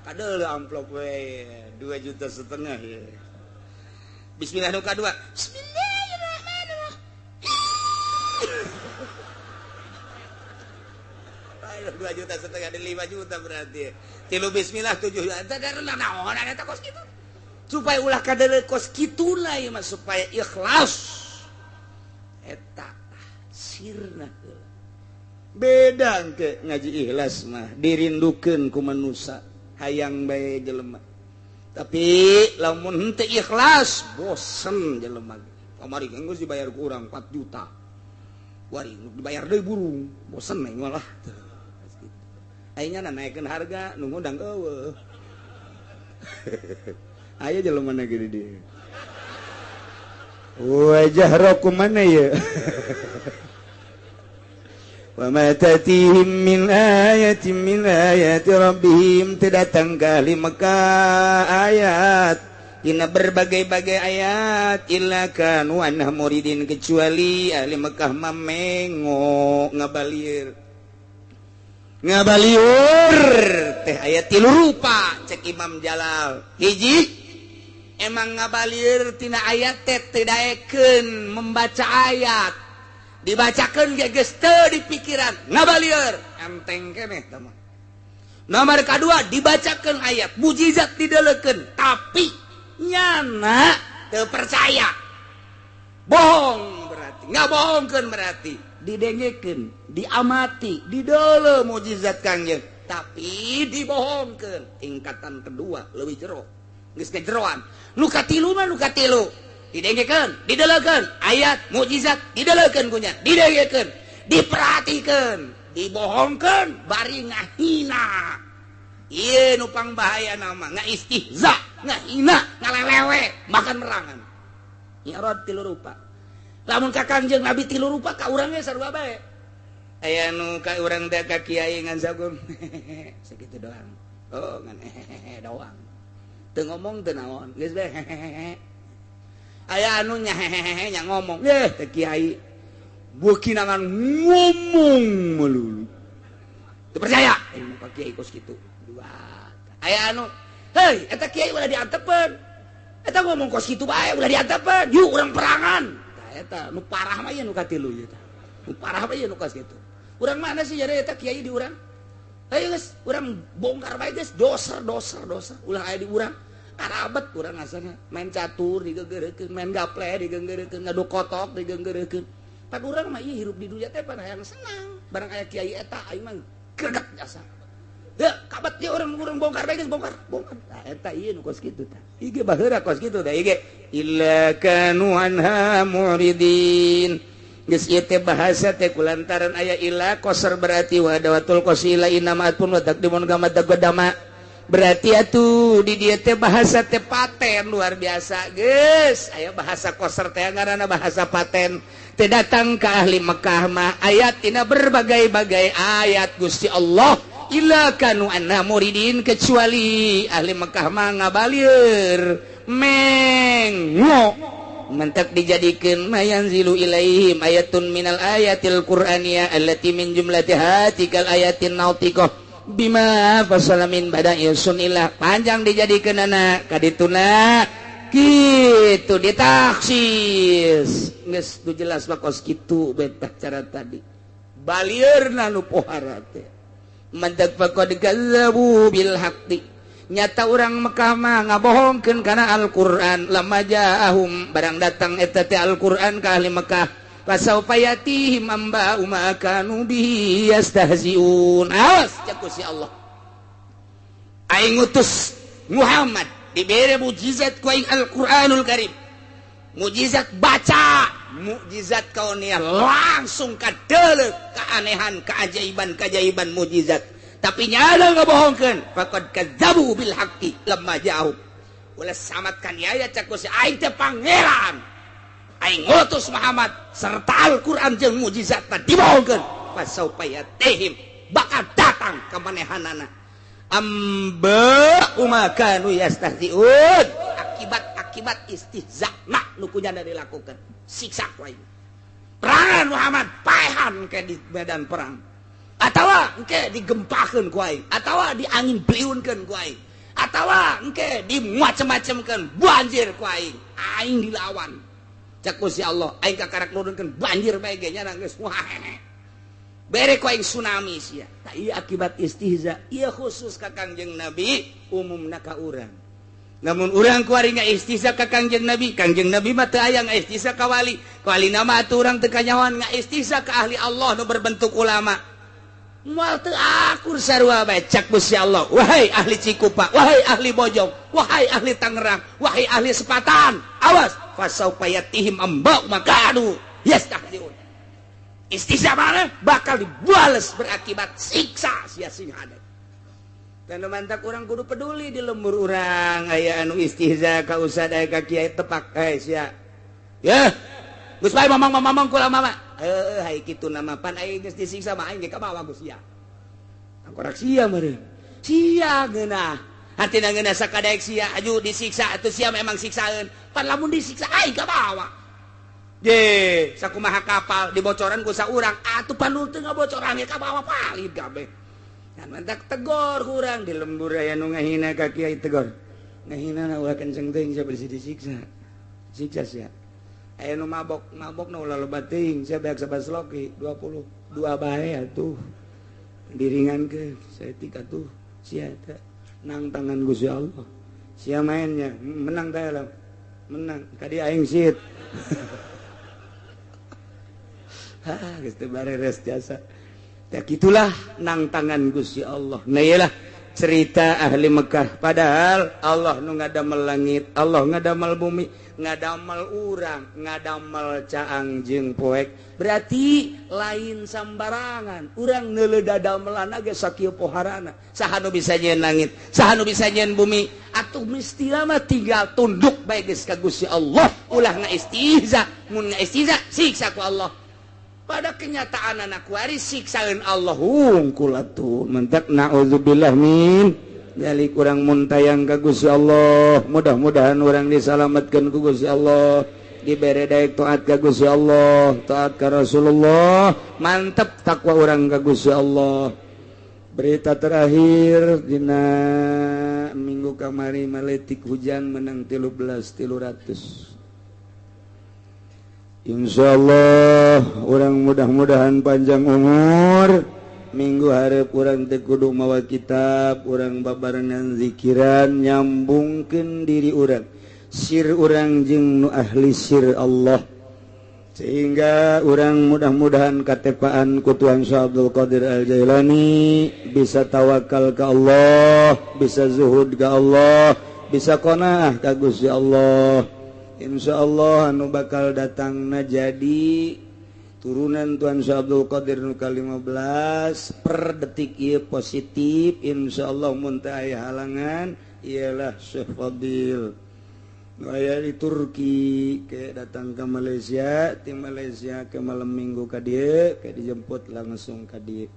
S1: kadeuleu amplop we 2,5 juta ye. Bismillah nu kadua Bismillahirrahmanirrahim 2,5 juta ada 5 juta berarti. Tilu bismillah 7 juta karena naon eta kos kitu. Supaya ulah kadeuleu kos kitu lah ieu mah supaya ikhlas. Eta sirna heula. Beda engke ngaji ikhlas mah dirindukeun ku manusa hayang bae jelema. Tapi lamun henteu ikhlas bosen jelema. Kamari geus dibayar ku urang 4 juta. Wari dibayar deui burung, bosen aing malah. Aingna naikeun harga nu ngundang eueuh. Aya jelema na gede di. Wajah roku mana ya? Wa ma tatihim min ayatin min ayati rabbihim datang ka Mekah ayat dina berbagai-bagai ayat illa kanu anha muridin kecuali ahli Mekah mamengo ngabalieur ngabalieur teh ayat tilu rupa cek Imam Jalal hiji emang ngabalieur tina ayat teh teu daekeun membaca ayat dibacakeun ge geus teu di pikiran ngabalieur enteng keneh tah mah. Nomor kadua dibacakeun ayat mujizat didelekeun tapi nyana teu percaya Bohong berarti, ngabohongkeun berarti, didengekeun, diamati, dideuleu mukjizat Kangjeng, tapi dibohongkeun. Tingkatan kedua leuwih jero. Geus kejeroan. Nu katilu mah nu katilu. Didengekeun, dideleukeun, ayat mukjizat dideleukeun kunya, didengekeun, diperhatikeun, dibohongkeun bari ngahina. Ieu nu pang bahaya nama, ngaistihza, ngahina, ngalelewe, makan merangan. I'rad tilu rupa. Lamun ka Kangjeng Nabi tilu rupa ka urang ge sarua bae. Aya nu ka urang teh ka kiai ngan sagum sakitu doang. Oh, ngan doang. Teu ngomong teu naon, geus bae. Aya anu nya hehehe nya ngomong, yeh teh kiai beukinangan ngomong melulu. Teu percaya? Ka kiai kos kitu. Dua. Aya anu, hei eta kiai ulah diantepeun. Eta ngomong kos kitu bae ulah diantepeun. Yuk urang perangan. Tah eta nu parah mah ieu nu katilu ieu tah. Nu parah mah ieu nu kos kitu. Urang mana sih jadi eta kiai di urang? Hayu geus, urang bongkar bae geus, doser doser doser ulah aya di urang. Karabet urang asana main catur digeugeureukeun, main gaple digeugeureukeun, ngadu kotok digeugeureukeun. Pan urang mah ieu hirup di dunya teh pan hayang senang. Barang aya kiai eta aing mah greget jasa. Heuh, kabet ieu urang bongkar bae geus, bongkar, bongkar. Tah eta ieu nu kos kitu tah. Ieu ge baheula kos kitu tah ieu ge illa kanu anha muridin. Geus ieu teh bahasa teh kulantaran aya illa qasar berarti wa dawatul qasila inama atun wa taqdimun kama taqaddama. Berarti atuh di dieu teh bahasa teh paten luar biasa geus. Aya bahasa qasar teh ngaranna bahasa paten. Teh datang ka ahli Mekah mah ayat tina berbagai-bagai ayat Gusti Allah illa kanu anna muridin kecuali ahli Mekah mah ngabalieur mengo mentak dijadikeun mayanzilu ilaihim ayatun minal ayatil qur'aniyah allati min jumlatiha tikal ayatin nautiqah bima fasala min bada'i sunillah panjang dijadikeun anak kadituna kitu ditaksis geus nu jelas mah kos kitu betah cara tadi balieurna nu pohara teh mantak faqad kazzabu bil haqqi nyata urang Mekah mah ngabohongkeun kana Al-Qur'an lamma ja'ahum barang datang eta teh Al-Qur'an ka ahli Mekah fasaufa yatihim amba'u ma kanu bihi yastahzi'un. Awas cek si Allah aing ngutus Muhammad dibere mukjizat ku aing Al-Qur'anul Karim, mukjizat baca, mukjizat kauniah langsung kadeuleuh keanehan, keajaiban, keajaiban mukjizat. Tapi nyala ngabohongkeun faqad kadzabu bil haqqi lamma ja'u. Ulah samat kaniaya cek si aing teh pangeran. Aing ngutus Muhammad serta Al-Qur'an jeung mukjizatna dibohongkeun. Fasaufa yatihim bakal datang ka manehanana. Amba ma kanu yastahzi'un. Akibat-akibat istihza' nu kunyana dilakukan. Siksa ku aing. Perangan Muhammad paehan ke di medan perang. Atawa engke digempakeun ku aing, atawa diangin beliunkeun ku aing, atawa engke dimacem-macemkeun banjir ku aing, aing dilawan. Cek ku si Allah, aing kakarak nurunkeun banjir bae ge nya geus wah. Bere ku aing tsunami sia. Tah ieu akibat istihza, ieu khusus ka Kangjeng Nabi, umumna ka urang. Namun urang kuari ngaistihza ka Kangjeng Nabi, Kangjeng Nabi mah teu aya ngaistihza ka wali. Walina mah atuh urang teu kanyahoan ngaistihza ka ahli Allah nu berbentuk ulama. Moal teu akur sarua bae cak Gusti Allah. Wahai ahli Cikupa, wahai ahli Bojong, wahai ahli Tangerang, wahai ahli Sepatan, awas fasaufa yatihim amba makanu yastahziun. Istihza mana bakal dibales berakibat siksa sia sing hade. Dan mantak urang kudu peduli di lembur urang aya anu istihza ka ustad aya ka kiai tepak sia. Yeuh. Geus bae mamang-mamang kula mama. Heuh hai kitu nama pan aing geus disiksa mah aing ge kabawa geus sia. Tangkorak sia meureun. Sia geunah. Hatina geunah sakadaek sia aju disiksa atuh sia memang siksaeun. Pan lamun disiksa aing kabawa. Ye, sakumaha kapal dibocoran ku saurang atuh pan nu teu ngabocoran ge kabawa palid kabeh. Kan mantak tegor kurang di lembur aya nu ngahina ka kiai tegor. Ngahina na ulah kenceng teuing sia bersih disiksa. Siksa sia. Aya nu mabok, mabok na ulah loba teuing sia beak sabasloki 22 bae atuh. Diringankeun saeutik atuh sia teh nang tangan Gusti Allah. Sia mainnya menang teh lah. Menang kadi aing sit. Hah, geus teu bareres jasa. Tah kitulah nang tangan Gusti Allah. Nah iyalah cerita ahli Mekah, padahal Allah nu ngadamel langit, Allah ngadamel bumi, ngadamel urang, ngadamel caang jeung poek. Berarti lain sambarangan urang neuleuh dadamelan ge sakieu poharana. Saha nu bisa nyieun langit, saha nu bisa nyieun bumi? Atuh mesti mah tinggal tunduk bae geus ka Gusti Allah, ulah ngaistihza. Mun ngaistihza siksa ku Allah. Pada kenyataan anak waris siksaeun Allah hungkul atuh. Mentak naudzubillah min dzalik, urang muntayang ka Gusti Allah. Mudah-mudahan urang disalametkeun ku Gusti Allah, dibere daek taat ka Gusti Allah, taat ka Rasulullah, mantep takwa urang ka Gusti Allah. Berita terakhir dina minggu kamari maletik hujan menang 13.300. Insya Allah orang mudah-mudahan panjang umur. Minggu hareup urang teu kudu mawa kitab, urang babarengan zikiran nyambungkeun diri urang, sir urang jeung nu ahli sir Allah, sehingga urang mudah-mudahan katepaan ku Tuhan Syekh Abdul Qadir Al-Jailani bisa tawakal ka Allah, bisa zuhud ka Allah, bisa qanaah ka Gusti Allah. Insya Allah anu bakal datangna jadi turunan Tuhan Syekh Abdul Qadir nu ka-15 per detik ieu positif. Insya Allah mun teu aya halangan ialah Syekh Fadil nu aya di Turki ke datang ke Malaysia, ti Malaysia ke malam minggu ka dieu, ke dijemput langsung ka dieu.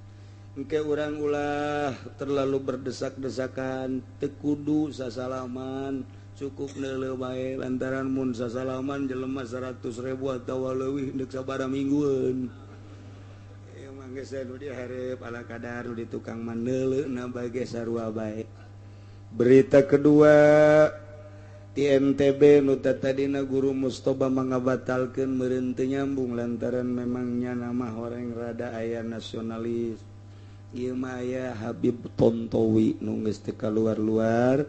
S1: Engke urang ulah terlalu berdesak-desakan, teu kudu sasalaman, cukup neuleuh bae lantaran mun sasalaman jelema 100.000 atawa leuwih deuk sabaraha minggueun. Ieu mah geus nu dihareup ala kadar nu di tukang mah neuleuhna bae ge sarua bae. Berita kedua ti NTB nu tadina guru Mustoba mangabatalkeun meureun teu nyambung lantaran memangnya nama horeng rada aya nasionalis. Ieu mah aya Habib Tontowi nu geus teu kaluar-luar,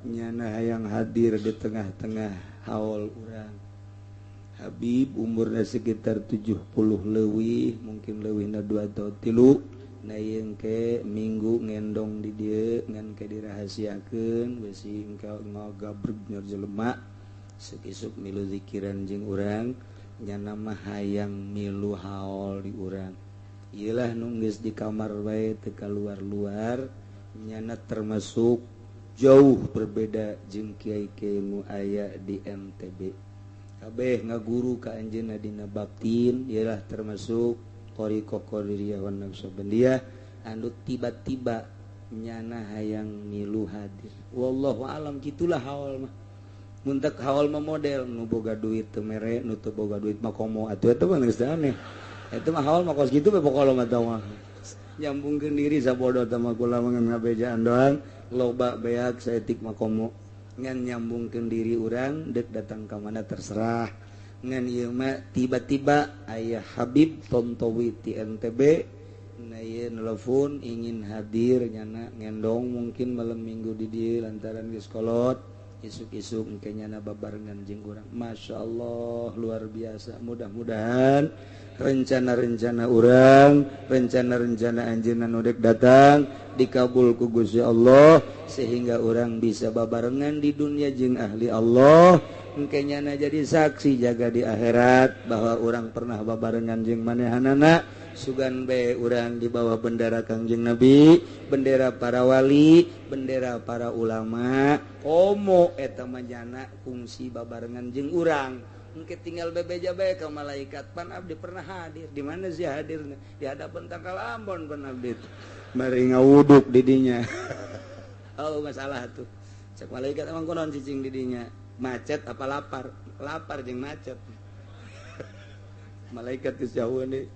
S1: nyana hayang hadir di tengah-tengah haul urang. Habib umurna sekitar 70 leuwih, mungkin leuwihna 2 atau 3. Nah ieu ke minggu ngendong di dieu ngan ke dirahasiakeun besi engkau ngagabreg nyor jelema isuk-isuk milu zikiran jeung urang, nyana mah hayang milu haul di urang. Ieulah nu geus di kamar bae teu kaluar-luar, nyana termasuk jauh berbeda jeung kiai-kiai nu aya di MTB. Kabeh ngaguru ka anjeunna dina baptin, ieulah termasuk thariqah Qadiriyah wan Naqsyabandiyah anu tiba-tiba nyana hayang milu hadir. Wallahu alam kitulah haul mah. Mun tek haul mah model nu boga duit teu mere, nu teu boga duit mah komo atuh eta mah geus aneh. Eta mah haul mah kos kitu we pokona mah tah mah. Nyambungkeun diri sabodo tah mah kula mah ngabejaan doang, loba beak saeutik mah komo. Ngan nyambungkeun diri urang deuk datang ka mana terserah. Ngan ieu mah tiba-tiba aya Habib Tontowi ti NTB na ieu nelpon ingin hadir nyana ngendong mungkin malam minggu di dieu lantaran geus kolot isuk-isuk engke nyana babarengan jeung urang. Masya Allah luar biasa. Mudah-mudahan rencana-rencana urang, rencana-rencana anjeunna nu dek datang dikabul ku Gusti Allah sehingga urang bisa babarengan di dunia jeung ahli Allah. Engke nyana jadi saksi jaga di akhirat bahwa urang pernah babarengan jeung manehanana. Sugan bae urang di bawah bendera Kangjeng Nabi, bendera para wali, bendera para ulama. Komo eta mah nyana kungsi babarengan jeung urang. Engke tinggal bebeja bae ka malaikat, pan abdi pernah hadir. Di mana sih hadirna? Di hadapan tangkal Ambon pan abdi. Bari ngawuduk di dinya. Oh masalah tuh. Cek malaikat emang kunaon cicing di dinya? Macet apa lapar? Lapar jeung macet. Malaikat geus jauh deui.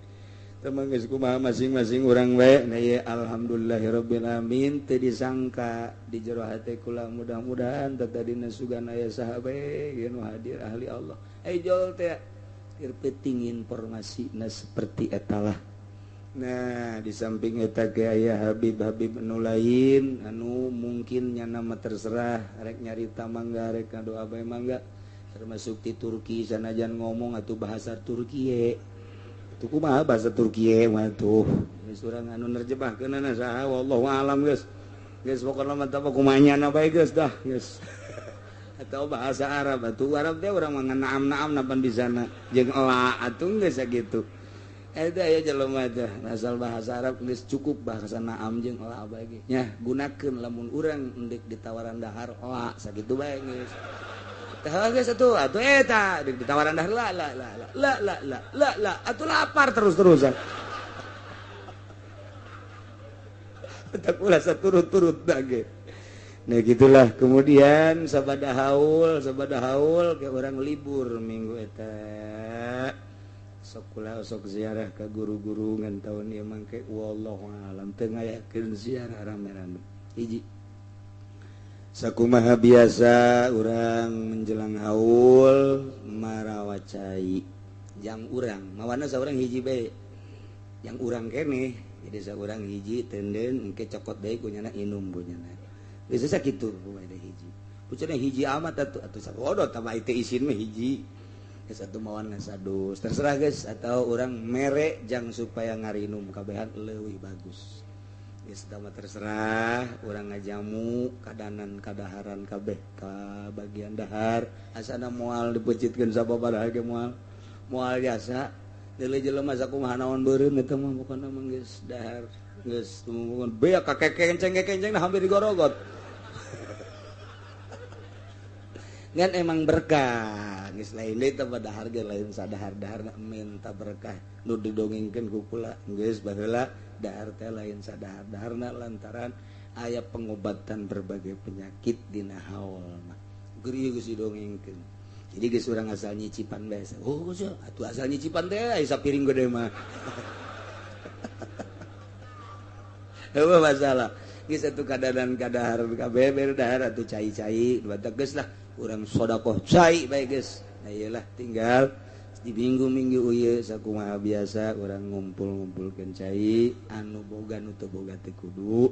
S1: Teman geus kumaha masing-masing urang we. Nah ieu alhamdulillahirabbil alamin teu disangka di jero hate kula mudah-mudahan tadina sugan aya saha bae nu hadir ahli Allah. Jol teh keur penting informasina seperti etalah. Nah di samping eta ge aya Habib-habib anu lain anu mungkin nyana mah terserah rek nyarita mangga rek ngadoa bae mangga, termasuk di Turki sanajan ngomong atuh bahasa Turki ye.
S2: Atuh kumaha bahasa Turki mah tuh. Geus urang anu nerjemahkeunana saha wallahu alam geus. Geus pokona mah tah kumanya na bae geus dah geus. Atau bahasa Arab atuh Arab teh urang mah naam-naam napan bisana jeung ela atuh geus sakitu. Eta aya jelema teh asal bahasa Arab geus cukup bahasa naam jeung ela bae ge. Nya gunakeun lamun urang endek ditawaran dahar ela sakitu bae geus. Tah geus atuh atuh eta deuk ditawaran dahar la la la la la la la la atuh lapar terus-terusan. Tak ulah saturut-turut ge. Nah gitulah kemudian sabada haul ke orang libur minggu eta. Sok kula sok ziarah ka guru-guru ngan taun ieu mangke wallahu alam teu ngayakeun ziarah rame-rame. Hiji. Sakumaha biasa urang menjelang haul marawa cai. Jang urang mawana saurang hiji bae. Yang urang keneh jadi saurang hiji tenden engke cokot deui ku nyana inum ku nyana. Geus sakitu bae hiji. Pucana hiji amat atuh atuh sabodo tah mah teu isin mah hiji. Satu mawan sadus terserah guys atau orang merek jang supaya ngarinum kabehan leuwih bagus geus mah terserah urang ngajamu kadanan kadaharan kabeh ka bagian dahar asana moal dipeucitkeun sababaraha ge moal moal jasa deuleu jelema sakumaha naon beureum eta mah pokona mah geus dahar geus tumumun beak ka kekenceng-kekenceng hampir digorogot. Ngan emang berkah geus lain deui teh dahar ge lain sadahar-daharna minta berkah nu didongengkeun ku kula geus baheula dahar teh lain sadahar-daharna lantaran aya pengobatan berbagai penyakit dina haul mah geus geus didongengkeun. Jadi geus urang asal nyicipan bae. Oh geus atuh asal nyicipan teh aya sapiring gede mah. Heueuh masalah geus atuh kadadan kadahar kabeh bere dahar atuh cai-cai batak geus lah urang sodakoh cai bae geus. Nah iyalah tinggal di minggu-minggu ieu sakumaha biasa urang ngumpul-ngumpulkeun cai anu boga nu teu boga teu kudu.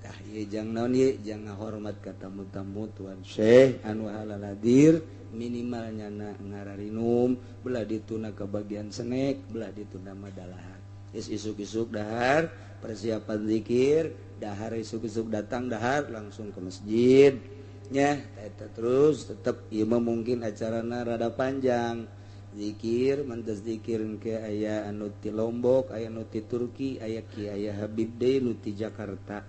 S2: Tah ieu jang naon ieu jang ngahormat ka tamu-tamu tuan Syekh anu halal hadir minimal nyana ngararinum belah dituna ka bagian senek belah dituna madalahar. Geus isuk-isuk dahar persiapan zikir dahar isuk-isuk datang dahar langsung ke masjid. Nya eta terus tetep ieu mah mungkin acarana rada panjang zikir mantas zikir ke aya anu ti Lombok aya anu ti Turki aya ki aya Habib deui nu ti Jakarta.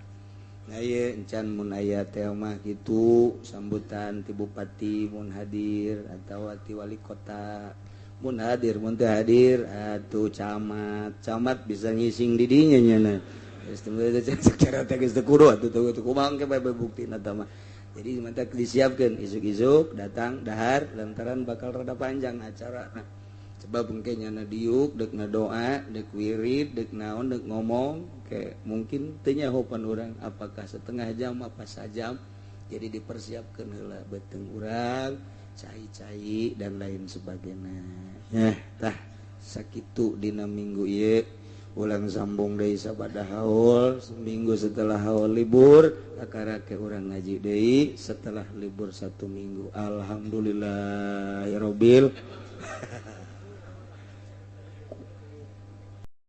S2: Nah ieu encan mun aya teh mah kitu sambutan ti bupati mun hadir atawa ti wali kota mun hadir mun teu hadir atuh camat camat bisa ngising di dinya nya. Geus teu secara teh geus teu kudu atuh teu kumaha engke bae buktina tah mah. Jadi mantap disiapkan isuk-isuk datang dahar lantaran bakal rada panjang acara. Nah, sebab mungkin nyana diuk dek na doa, dek wirid, dek naon, dek ngomong, kayak mungkin teu nyahopan urang apakah setengah jam apa sajam. Jadi dipersiapkan heula beuteung urang, cai-cai dan lain sebagainya. Nah, tah sakitu dina minggu ieu. Ulang sambung deui sabada haul seminggu setelah haul libur kakarake urang ngaji deui setelah libur 1 minggu. Alhamdulillahirabbil.